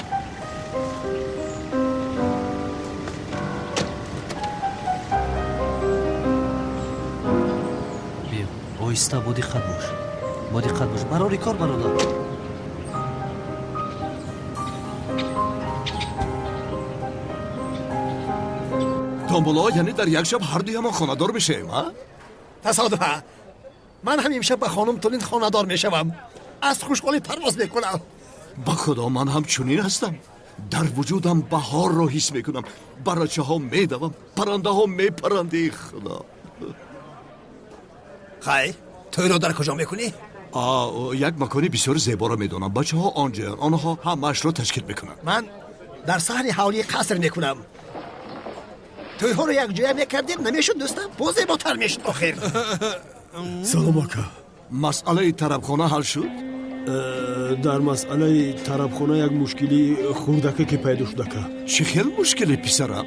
Speaker 3: Биё, оҳиста, бо диққат бош. Бо диққат бош. Барори кор, бародар.
Speaker 22: Томболо, яъне дар як шаб ҳар дуямон хонадор мешавем, а?
Speaker 6: Тасодуфа. Ман ҳам имшаб ба хонум Тулин хонадор мешавам. Аз хушҳолӣ парвоз мекунам.
Speaker 22: Ба худо ман ҳам чунин ҳастам. Дар вуҷудам баҳорро ҳис мекунам. Барачаҳо медавам, паррандаҳо мепаранд. Эй худо.
Speaker 6: Хайр, тӯйро дар куҷо мекунӣ?
Speaker 22: Як макони бисёр зеборо медонам. Бачаҳо онҷоянд, онҳо ҳамаашро ташкил мекунанд.
Speaker 6: Ман дар саҳни ҳавлии қаср мекунам. Тӯйҳоро якҷоя мекардем, намешуд дӯстам, боз зеботар мешуд охир.
Speaker 22: Салом ака. Масъалаи тарабхона ҳал шуд?
Speaker 18: Дар масъалаи тарабхона як мушкили хурдакаке пайдо шуд, ака.
Speaker 22: Чӣ хел мушкиле, писарам?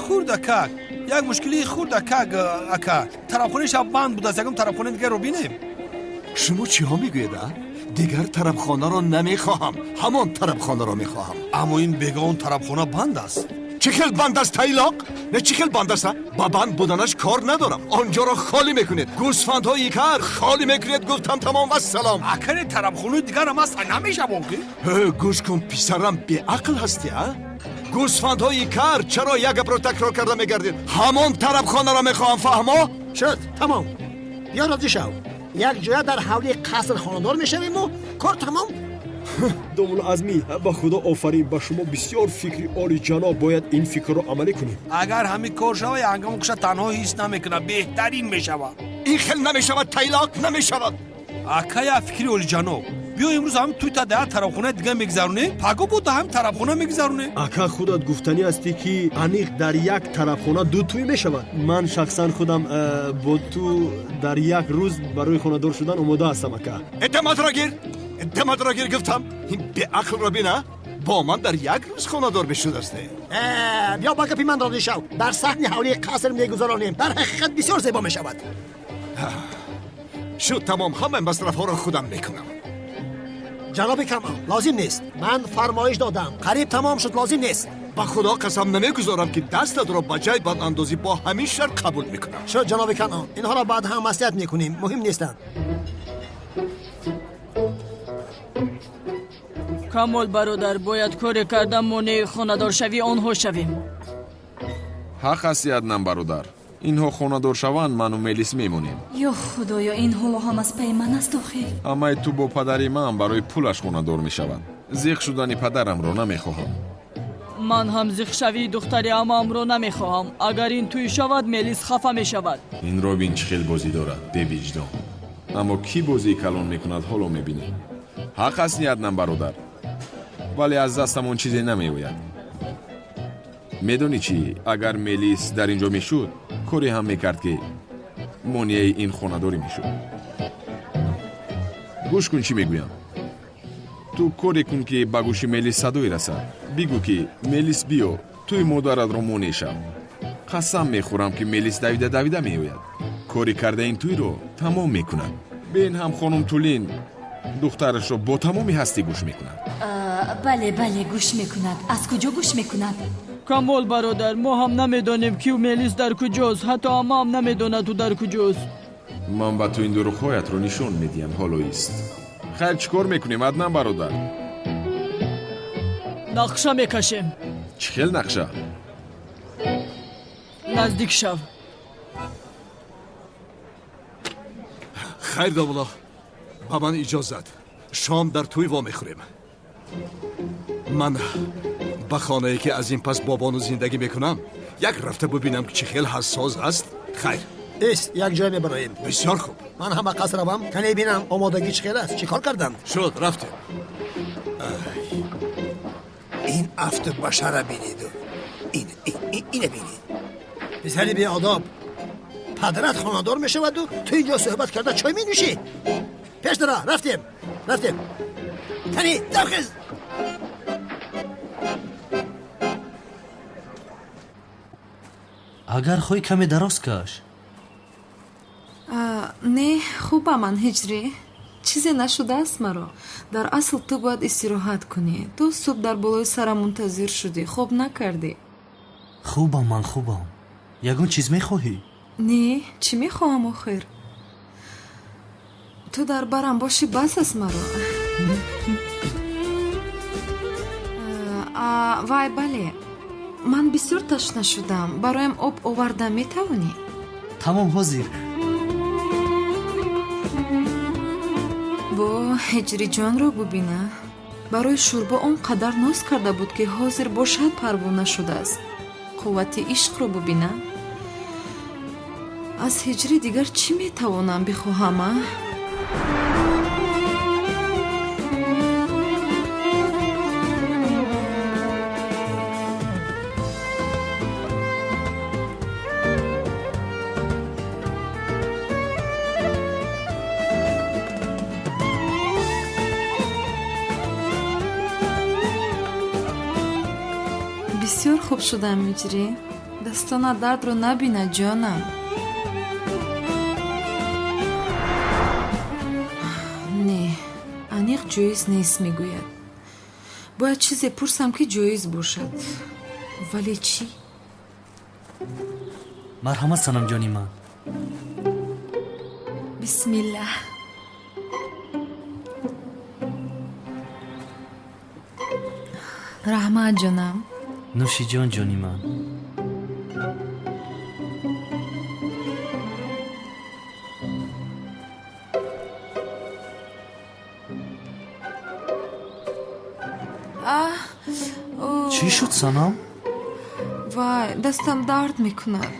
Speaker 18: Хурдакак, як мушкили хурдакак, ака. Тарабхонаи шаб банд будааст, ягон тарабхонаи дигарро бинем.
Speaker 22: Шумо чиҳо мегӯед, а? Дигар тарабхонаро намехоҳам, ҳамон тарабхонаро мехоҳам.
Speaker 18: Аммо ин бега он тарабхона банд аст.
Speaker 22: Чӣ хел банд аст, тайлоқ? Не, чӣ хел банд аст? Ба банд буданаш кор надорам. Онҷоро холӣ мекунед. Гӯсфандҳои кар холӣ мекунед, гуфтам тамом, вассалом.
Speaker 18: Акаре тарабхонаи дигарам аст, намешавон ки?
Speaker 22: Гӯш кун писарам, беақл ҳастӣ, а? Гӯсфандҳои кар чаро як гапро такрор карда мегардед? Ҳамон тарабхонаро мехоҳам, фаҳмо?
Speaker 6: Шуд, тамом. Биё розӣ шав. Як ҷоя дар ҳавлии қаср хонадор мешавиму кор тамом.
Speaker 2: Домулло Азмӣ, ба худо офарин, ба шумо бисёр фикри олиҷаноб. Бояд ин фикрро амалӣ кунем.
Speaker 18: Агар ҳамин кор шава, ҳангомо куша танҳо ҳис намекунад, беҳтарин мешавад.
Speaker 22: Ин хел намешавад, тайлоқ намешавад.
Speaker 18: Акая, фикри олиҷаноб. Биё имрӯз ҳам туйта дар тарабхонаи дига мегузаронем, паго бо ҳам тарабхона мегузаронем.
Speaker 2: Ака, худат гуфтанӣ ҳастӣ, ки аниқ дар як тарабхона ду тӯй мешавад. Ман шахсан худам бо ту дар як рӯз барои хонадор шудан омода ҳастам, ака.
Speaker 22: Даматро гир, даматро гир, гуфтам. Ин беақлро бина, бо ман дар як рӯз хонадор мешудасте.
Speaker 6: Биё ба гапи ман розӣ шав. Дар саҳни ҳавлии қаср мегузаронем. Дар ҳақиқат бисёр зебо мешавад.
Speaker 22: Шуд, тамом, ҳамаи масрафҳоро худам мекунам.
Speaker 6: Ҷаноби Камол, лозим нест. Ман фармоиш додам. Қариб тамом шуд, лозим нест.
Speaker 22: Ба худо қасам, намегузорам, ки дастатро ба ҷайбат андозӣ. Бо ҳамин шарт қабул мекунам.
Speaker 6: Шуд, ҷаноби Камол, инҳоро баъд ҳам маслиҳат мекунем, муҳим нестанд.
Speaker 15: Камол бародар, бояд коре карда монеи хонадоршавии онҳо шавем.
Speaker 8: Ҳақ ҳасти, Аднан бародар. Инҳо хонадор шаванд, ману Мелис мемонем.
Speaker 11: Ё худоё, ин ҳоло ҳам аз пайи ман аст охир.
Speaker 8: Амаи ту бо падари ман барои пулаш хонадор мешаванд. Зиқ шудани падарамро намехоҳам.
Speaker 15: Ман ҳам зиқшавии духтари амаамро намехоҳам. Агар ин тӯй шавад, Мелис хафа мешавад.
Speaker 8: Ин робин чӣ хел бозӣ дорад, бевиҷдон. Аммо кӣ бозии калон мекунад, ҳоло мебинем. Ҳақ ҳасти, Аднан бародар, вале аз дастам он чизе намеояд. Медонӣ чӣ, агар Мелис дар ин ҷо мешуд, коре ҳам мекард, ки монеаи ин хонадорӣ мешуд. Гӯш кун, чӣ мегӯям. Ту коре кун, ки ба гӯши Мелис садое расад. Бигӯ, ки Мелис, биё, туи модаратро монеъ шав. Қасам мехӯрам, ки Мелис давида давида меояд. Кори карда ин тӯйро тамом мекунад. Бен ҳам хонум Тулин духтарашро бо тамоми ҳастӣ гӯш мекунад.
Speaker 11: Бале, бале, гӯш мекунад. Аз куҷо гӯш мекунад?
Speaker 15: Камол бародар, мо ҳам намедонем, ки Мелис дар куҷост. Ҳатто амаам намедонад, ӯ дар куҷост.
Speaker 8: Ман ба ту ин дурӯғҳоятро нишон медиҳам, ҳоло ист. Хайр, чӣ кор мекунем, Аднан бародар?
Speaker 15: Нақша мекашем.
Speaker 8: Чӣ хел нақша?
Speaker 15: Наздик шав.
Speaker 22: Хайр, домулло, ба ман иҷозат. Шом дар тӯй вомехӯрем. Ман ба хонае, ки аз ин пас бо бону зиндагӣ мекунам, як рафта бубинам, ки чӣ хел ҳассос аст. Хайр.
Speaker 6: Эст, як ҷой мебароем.
Speaker 22: Бисёр хуб.
Speaker 6: Ман ҳам ба қаср равам, кане бинам омодагӣ чӣ хел аст, чӣ кор карданд.
Speaker 22: Шуд, рафтем.
Speaker 6: Ин афту башара бинеду ина бинед. Писари беодоб, падарат хонадор мешаваду ту инҷо суҳбат карда чой менӯшӣ. Пеш дара, рафтем, рафтем. Кани давхез.
Speaker 3: Агар хоҳӣ, каме дароз каш.
Speaker 5: Не, хубам ман, Ҳиҷрӣ. Чизе нашудааст маро. Дар асл ту бояд истироҳат кунӣ. Ту субҳ дар болои сарам мунтазир шудӣ, хоб накардӣ.
Speaker 3: Хубам ман, хубам. Ягон чиз мехоҳӣ?
Speaker 5: Не, чӣ мехоҳам охир? Ту дар барам бошӣ, бас аст маро. Вай, бале, ман бисёр ташна шудам. Бароям об оварда метавонӣ?
Speaker 3: Тамом, ҳозир.
Speaker 5: Бо Ҳиҷриҷонро бубина. Барои шӯрбо он қадар ноз карда буд, ки ҳозир бошад парвона шудааст. Қуввати ишқро бубина. Аз Ҳиҷрӣ дигар чӣ метавонам бихоҳам, а? Бисёр хуб шудам, Ҳиҷрӣ. Дастона дардро набина, ҷонам. Не, аниқ ҷоиз нест, мегӯяд. Бояд чизе пурсам, ки ҷоиз бошад. Вале чӣ?
Speaker 3: Марҳамат, санамҷони ман.
Speaker 5: Бисмиллаҳ. Раҳмат, ҷонам.
Speaker 3: Нӯши ҷон, ҷони ман. Чӣ шуд, Санам?
Speaker 5: Вай, дастам дард мекунад.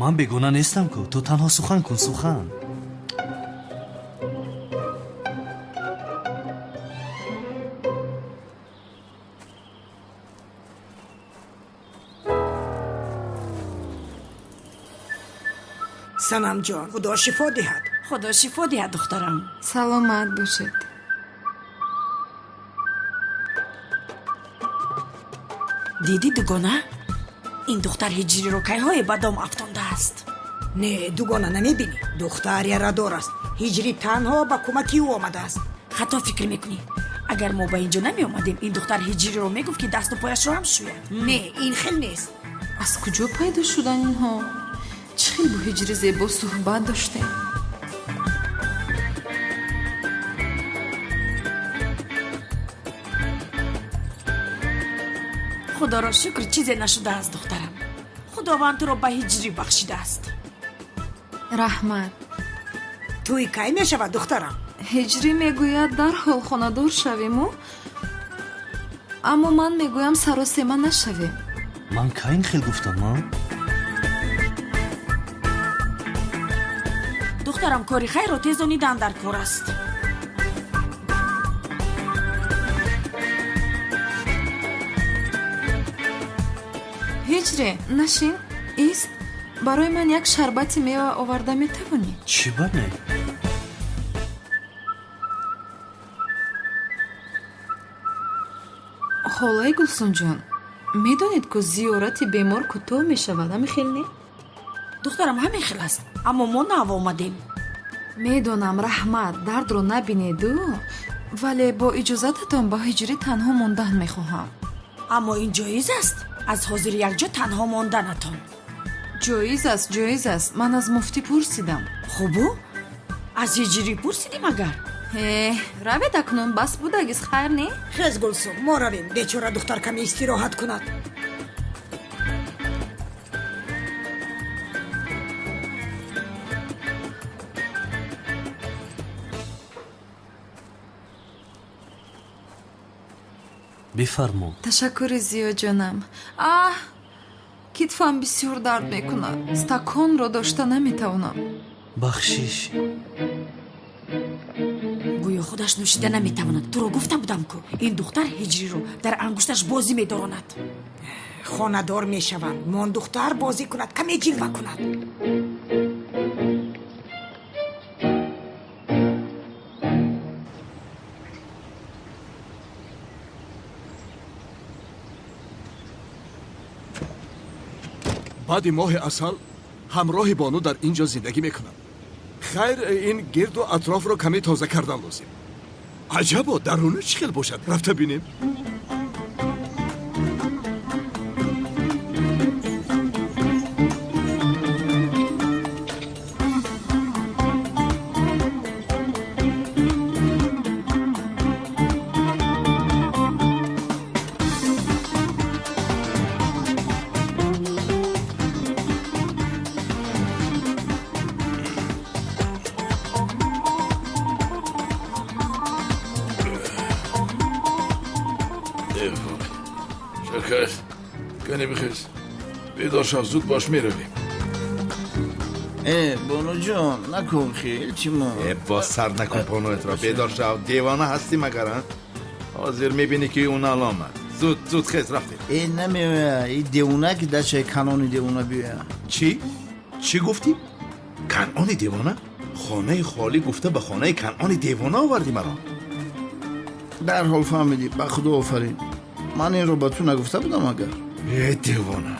Speaker 3: Ман бегона нестам ку, ту танҳо сухан кун, сухан.
Speaker 7: Санамҷон, Худо шифо диҳад.
Speaker 21: Худо шифо диҳад, духтарам.
Speaker 5: Саломат бошед.
Speaker 21: Дидӣ, дугона? Ин духтар ҳиҷриро кайҳое ба дом афтондааст.
Speaker 7: Не, дугона, намебинӣ? Духтар ярадор аст. Ҳиҷрӣ танҳо ба кӯмаки ӯ омадааст.
Speaker 21: Хато фикр мекунӣ. Агар мо ба ин ҷо намеомадем, ин духтар ҳиҷриро мегуфт, ки дасту пояшро ҳам шӯяд.
Speaker 7: Не, ин хел нест.
Speaker 5: Аз куҷо пайдо шудан инҳо? Чӣ хел бо ҳиҷри зебо суҳбат доштем?
Speaker 21: Худоро шукр, чизе нашудааст, духтарам. Худованд туро ба ҳиҷрӣ бахшидааст.
Speaker 5: Раҳмат.
Speaker 7: Тӯй кай мешавад, духтарам?
Speaker 5: Ҳиҷрӣ мегӯяд, дарҳол хонадор шавему, аммо ман мегӯям, саросема нашавем.
Speaker 3: Ман кай ин хел гуфтам, а?
Speaker 21: Духтарам, кори хайрро тезонидан дар кор аст.
Speaker 5: Ҳиҷре, нашин, ист. Барои ман як шарбати мева оварда метавонӣ?
Speaker 3: Чӣ ба не?
Speaker 5: Холаи Гулсунҷон, медонед, ку зиёрати бемор кӯтоҳ мешавад, ҳамин хел не?
Speaker 21: Духтарам, ҳамин хел аст, аммо мо нав омадем.
Speaker 5: Медонам, раҳмат, дардро набинеду, вале бо иҷозататон ба ҳиҷрӣ танҳо мондан мехоҳам.
Speaker 21: Аммо ин ҷоиз аст? Аз ҳозир якҷо танҳо монданатон.
Speaker 5: Ҷоиз аст, ҷоиз аст. Ман аз муфтӣ пурсидам.
Speaker 21: Хубу? Аз ҳиҷрӣ пурсидӣ магар?
Speaker 5: Э, равед акнун, бас будагиз, хайр не?
Speaker 7: Хез, Гулсум, мо равем. Бечора духтар каме истироҳат кунад.
Speaker 3: Бифармо.
Speaker 5: Ташаккури зиёд, ҷонам. Аҳ, китфам бисёр дард мекунад. Стаконро дошта наметавонам.
Speaker 3: Бахшиш.
Speaker 21: Гӯё худаш нӯшида наметавонад. Туро гуфта будам ку, ин духтар ҳиҷриро дар ангушташ бозӣ медоронад.
Speaker 7: Хонадор мешаванд. Мон духтар бозӣ кунад, каме ҷилва кунад.
Speaker 22: Баъди моҳи асал ҳамроҳи бону дар ин ҷо зиндагӣ мекунам. Хайр, ин гирду атрофро каме тоза кардан лозим. Аҷабо, даруну чӣ хел бошад? Рафта бинем.
Speaker 9: Бедор шав, зуд бош, меравем.
Speaker 19: Э, бонуҷон, накун хел, илтимос.
Speaker 9: Э, боз сар накун понуятро, бедор шав, девона ҳастӣ магар, а? Ҳозир мебинӣ, ки ӯ нал омад. Зуд, зуд хез, рафтем.
Speaker 19: Э, намеоя, и девона ки дачаи Канони девона биёя.
Speaker 9: Чӣ? Чӣ гуфтӣ? Канони девона? Хонаи холӣ гуфта ба хонаи Канони девона овардӣ маро?
Speaker 19: Дарҳол фаҳмидӣ, ба худо офарин. Ман инро ба ту нагуфта будам агар?
Speaker 9: Э, девона,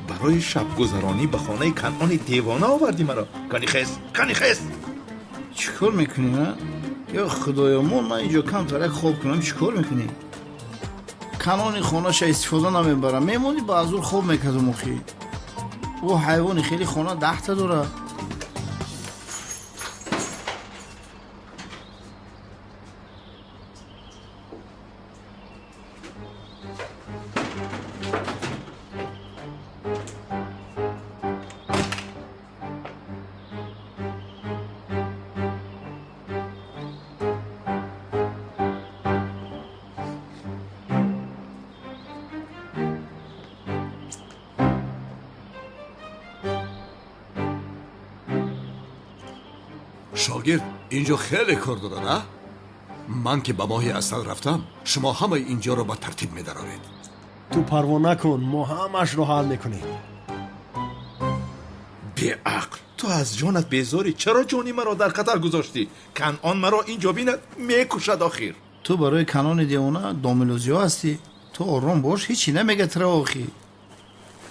Speaker 9: барои шабгузаронӣ ба хонаи Канони девона овардӣ маро? Кани хез, кани хез!
Speaker 19: Чӣ кор мекунӣ, а? Ё худоё, мон ман инҷо камтарак хоб кунам, чӣ кор мекунӣ? Канони хонаша истифода намебарам. Мемонӣ ба азур хоб мекардум охӣ. Ӯ ҳайвони хеле хона даҳта дорад.
Speaker 22: Шогирд инҷо хеле кор дорад, а? Ман ки ба моҳи асал рафтам, шумо ҳамаи инҷоро ба тартиб медароред.
Speaker 2: Ту парво накун, мо ҳамашро ҳал мекунем.
Speaker 9: Беақл, ту аз ҷонат безорӣ. Чаро ҷони маро дар хатар гузоштӣ? Канъон маро инҷо бинад, мекушад охир.
Speaker 19: Ту барои Канони девона домилозиё ҳастӣ. Ту ором бош, ҳечи намега тра охи.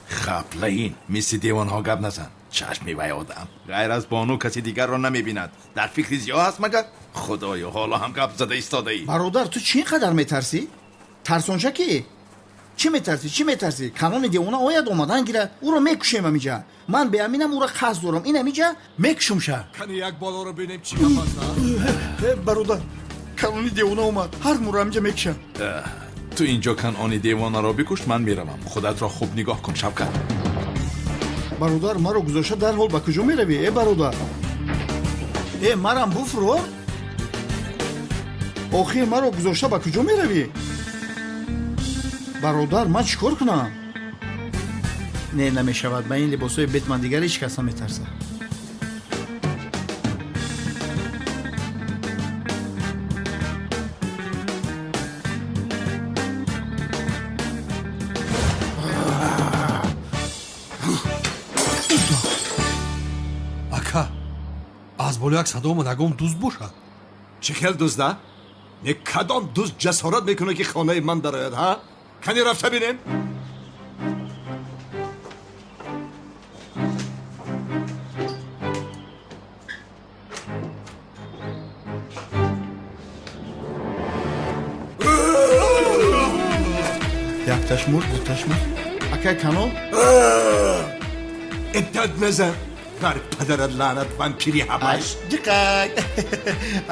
Speaker 9: Хаплаин, мисли девонҳо гап назан. Чашми вай одам ғайр аз бону каси дигарро намебинад. Дар фикри зиё ҳаст магар? Худоё, ҳоло ҳам гап зада истодаӣ.
Speaker 19: Бародар, ту чӣ ин қадар метарсӣ? Тарсонча ки? Чӣ метарсӣ? Чӣ метарсӣ? Канони девона ояд, омадан гирад, ӯро мекушем ҳамиҷа. Ман беаминам ӯро қасд дорам. Ин ҳамиҷа мекушумша.
Speaker 22: Кани як болоро бинем чӣ гап аст, а?
Speaker 19: Бародар, Канони девона омад, ҳар муро ҳамиҷа мекушам.
Speaker 9: Ту инҷо Канони девонаро бикуш, ман меравам. Худатро хуб нигоҳ кун, Шавкат.
Speaker 19: Бародар, маро гузошта дарҳол ба куҷо меравӣ? Э бародар, э марам буфурор. Охир маро гузошта ба куҷо меравӣ? Бародар, ман чӣ кор кунам? Не, намешавад. Ба ин либосҳои Бетман дигар ҳеҷ кас наметарсад.
Speaker 18: Ака, аз боло як садо омад, ягон дузд бошад.
Speaker 22: Чӣ хел дузда? Не, кадом дузд ҷасорат мекунад, ки хонаи ман дарояд, ҳа? Кани рафта бинем.
Speaker 19: Якташ мурд, дуташ мурд. Акай Канон?
Speaker 22: Иддат назан. Бар падарат лаънат, вампири ҳабаш.
Speaker 19: Ҷиқак.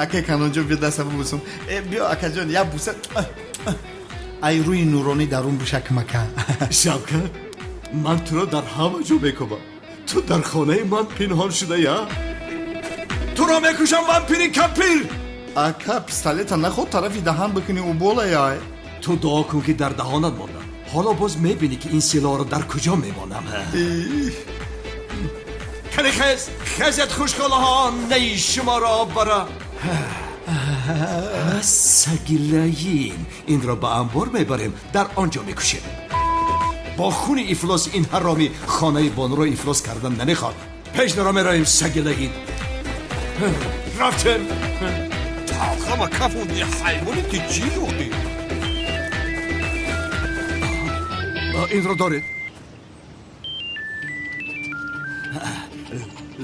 Speaker 19: Акай Канонҷон, биё даста бубусум. Биё, акаҷон, як буса. Ай рӯи нуронӣ дарун бушакмака.
Speaker 22: Шавкат, ман туро дар ҳама ҷо мекобам. Ту дар хонаи ман пинҳон шуда, я? Туро мекушам, вампири кампир!
Speaker 19: Ака, пистолета наход тарафи даҳан бикунӣ, ӯ болаяй.
Speaker 22: Ту дуо кун, ки дар даҳонат мондам. Ҳоло боз мебинӣ, ки ин силоҳро дар куҷо мемонам. Кани хез, хезет, хушколаҳо, наи шуморо бара. Саги лаин, инро ба анбор мебарем, дар он ҷо мекушем. Бо хуни ифлос ин ҳаромӣ хонаи бонуро ифлос кардан намехоҳад. Пеш наро меравем, саги лаин. Рафтем.
Speaker 18: Талхама кафонди, ҳайвони ту чӣ охи?
Speaker 22: Инро доред.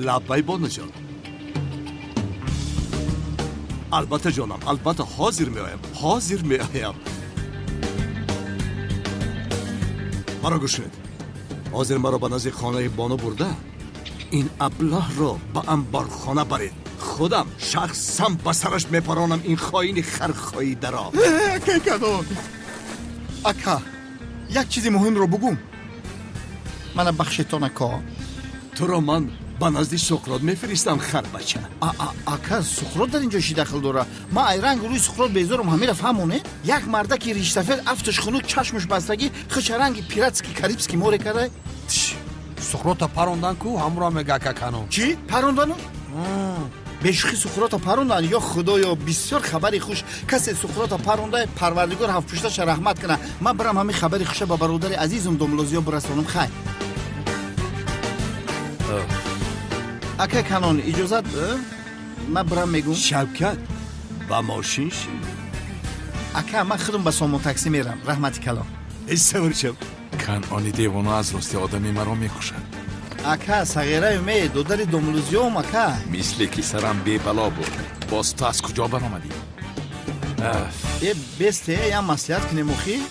Speaker 22: Лаббай, бонуҷон. Албатта, ҷонам, албатта, ҳозир меоям, ҳозир меоям. Маро гӯш кунед. Ҳозир маро ба назди хонаи бону бурда, ин аблаҳро ба анборхона баред. Худам шахсан ба сараш мепаронам ин хоини хархоидаро.
Speaker 19: Акай Канон, ака, як чизи муҳимро бугӯм. Мана бахшетон, ака.
Speaker 22: Туро ман ба назди Суқрот мефиристам, харбача.
Speaker 19: Ака, Суқрот дар инҷо чӣ дахл дорад? Ман ай ранг рӯи Суқрот безорам, ҳамира фаҳмоне? Як мардаки риштафед, афташ хунук, чашмаш бастагӣ, хича ранги пиратский карибский море карда.
Speaker 18: Суқрота парондан ку, ҳамуро мега ака Канон.
Speaker 19: Чӣ? Парондану? Бешӯхӣ Суқрота парондан? Ё худоё, бисёр хабари хуш. Касе Суқрота паронда, парвардигор ҳафтпушташа раҳмат кунад. Ман бирам ҳамин хабари хуша ба бародари азизум домлозиё бирасонам. Хай. Акай Канон, иҷозат, ман бирам мегӯм.
Speaker 22: Шавкат, ба мошин ши.
Speaker 19: Ака, ман худам ба сомон таксӣ мерам. Раҳмати калон.
Speaker 22: Савор шав.
Speaker 9: Канони девона аз рости одами маро мекушад.
Speaker 19: Ака, сағираю ме, додари домлузиём, ака.
Speaker 9: Мисле ки сарам бебало буд. Боз ту аз куҷо баромадӣ?
Speaker 19: Э, бесте, як маслиҳат кунем охи.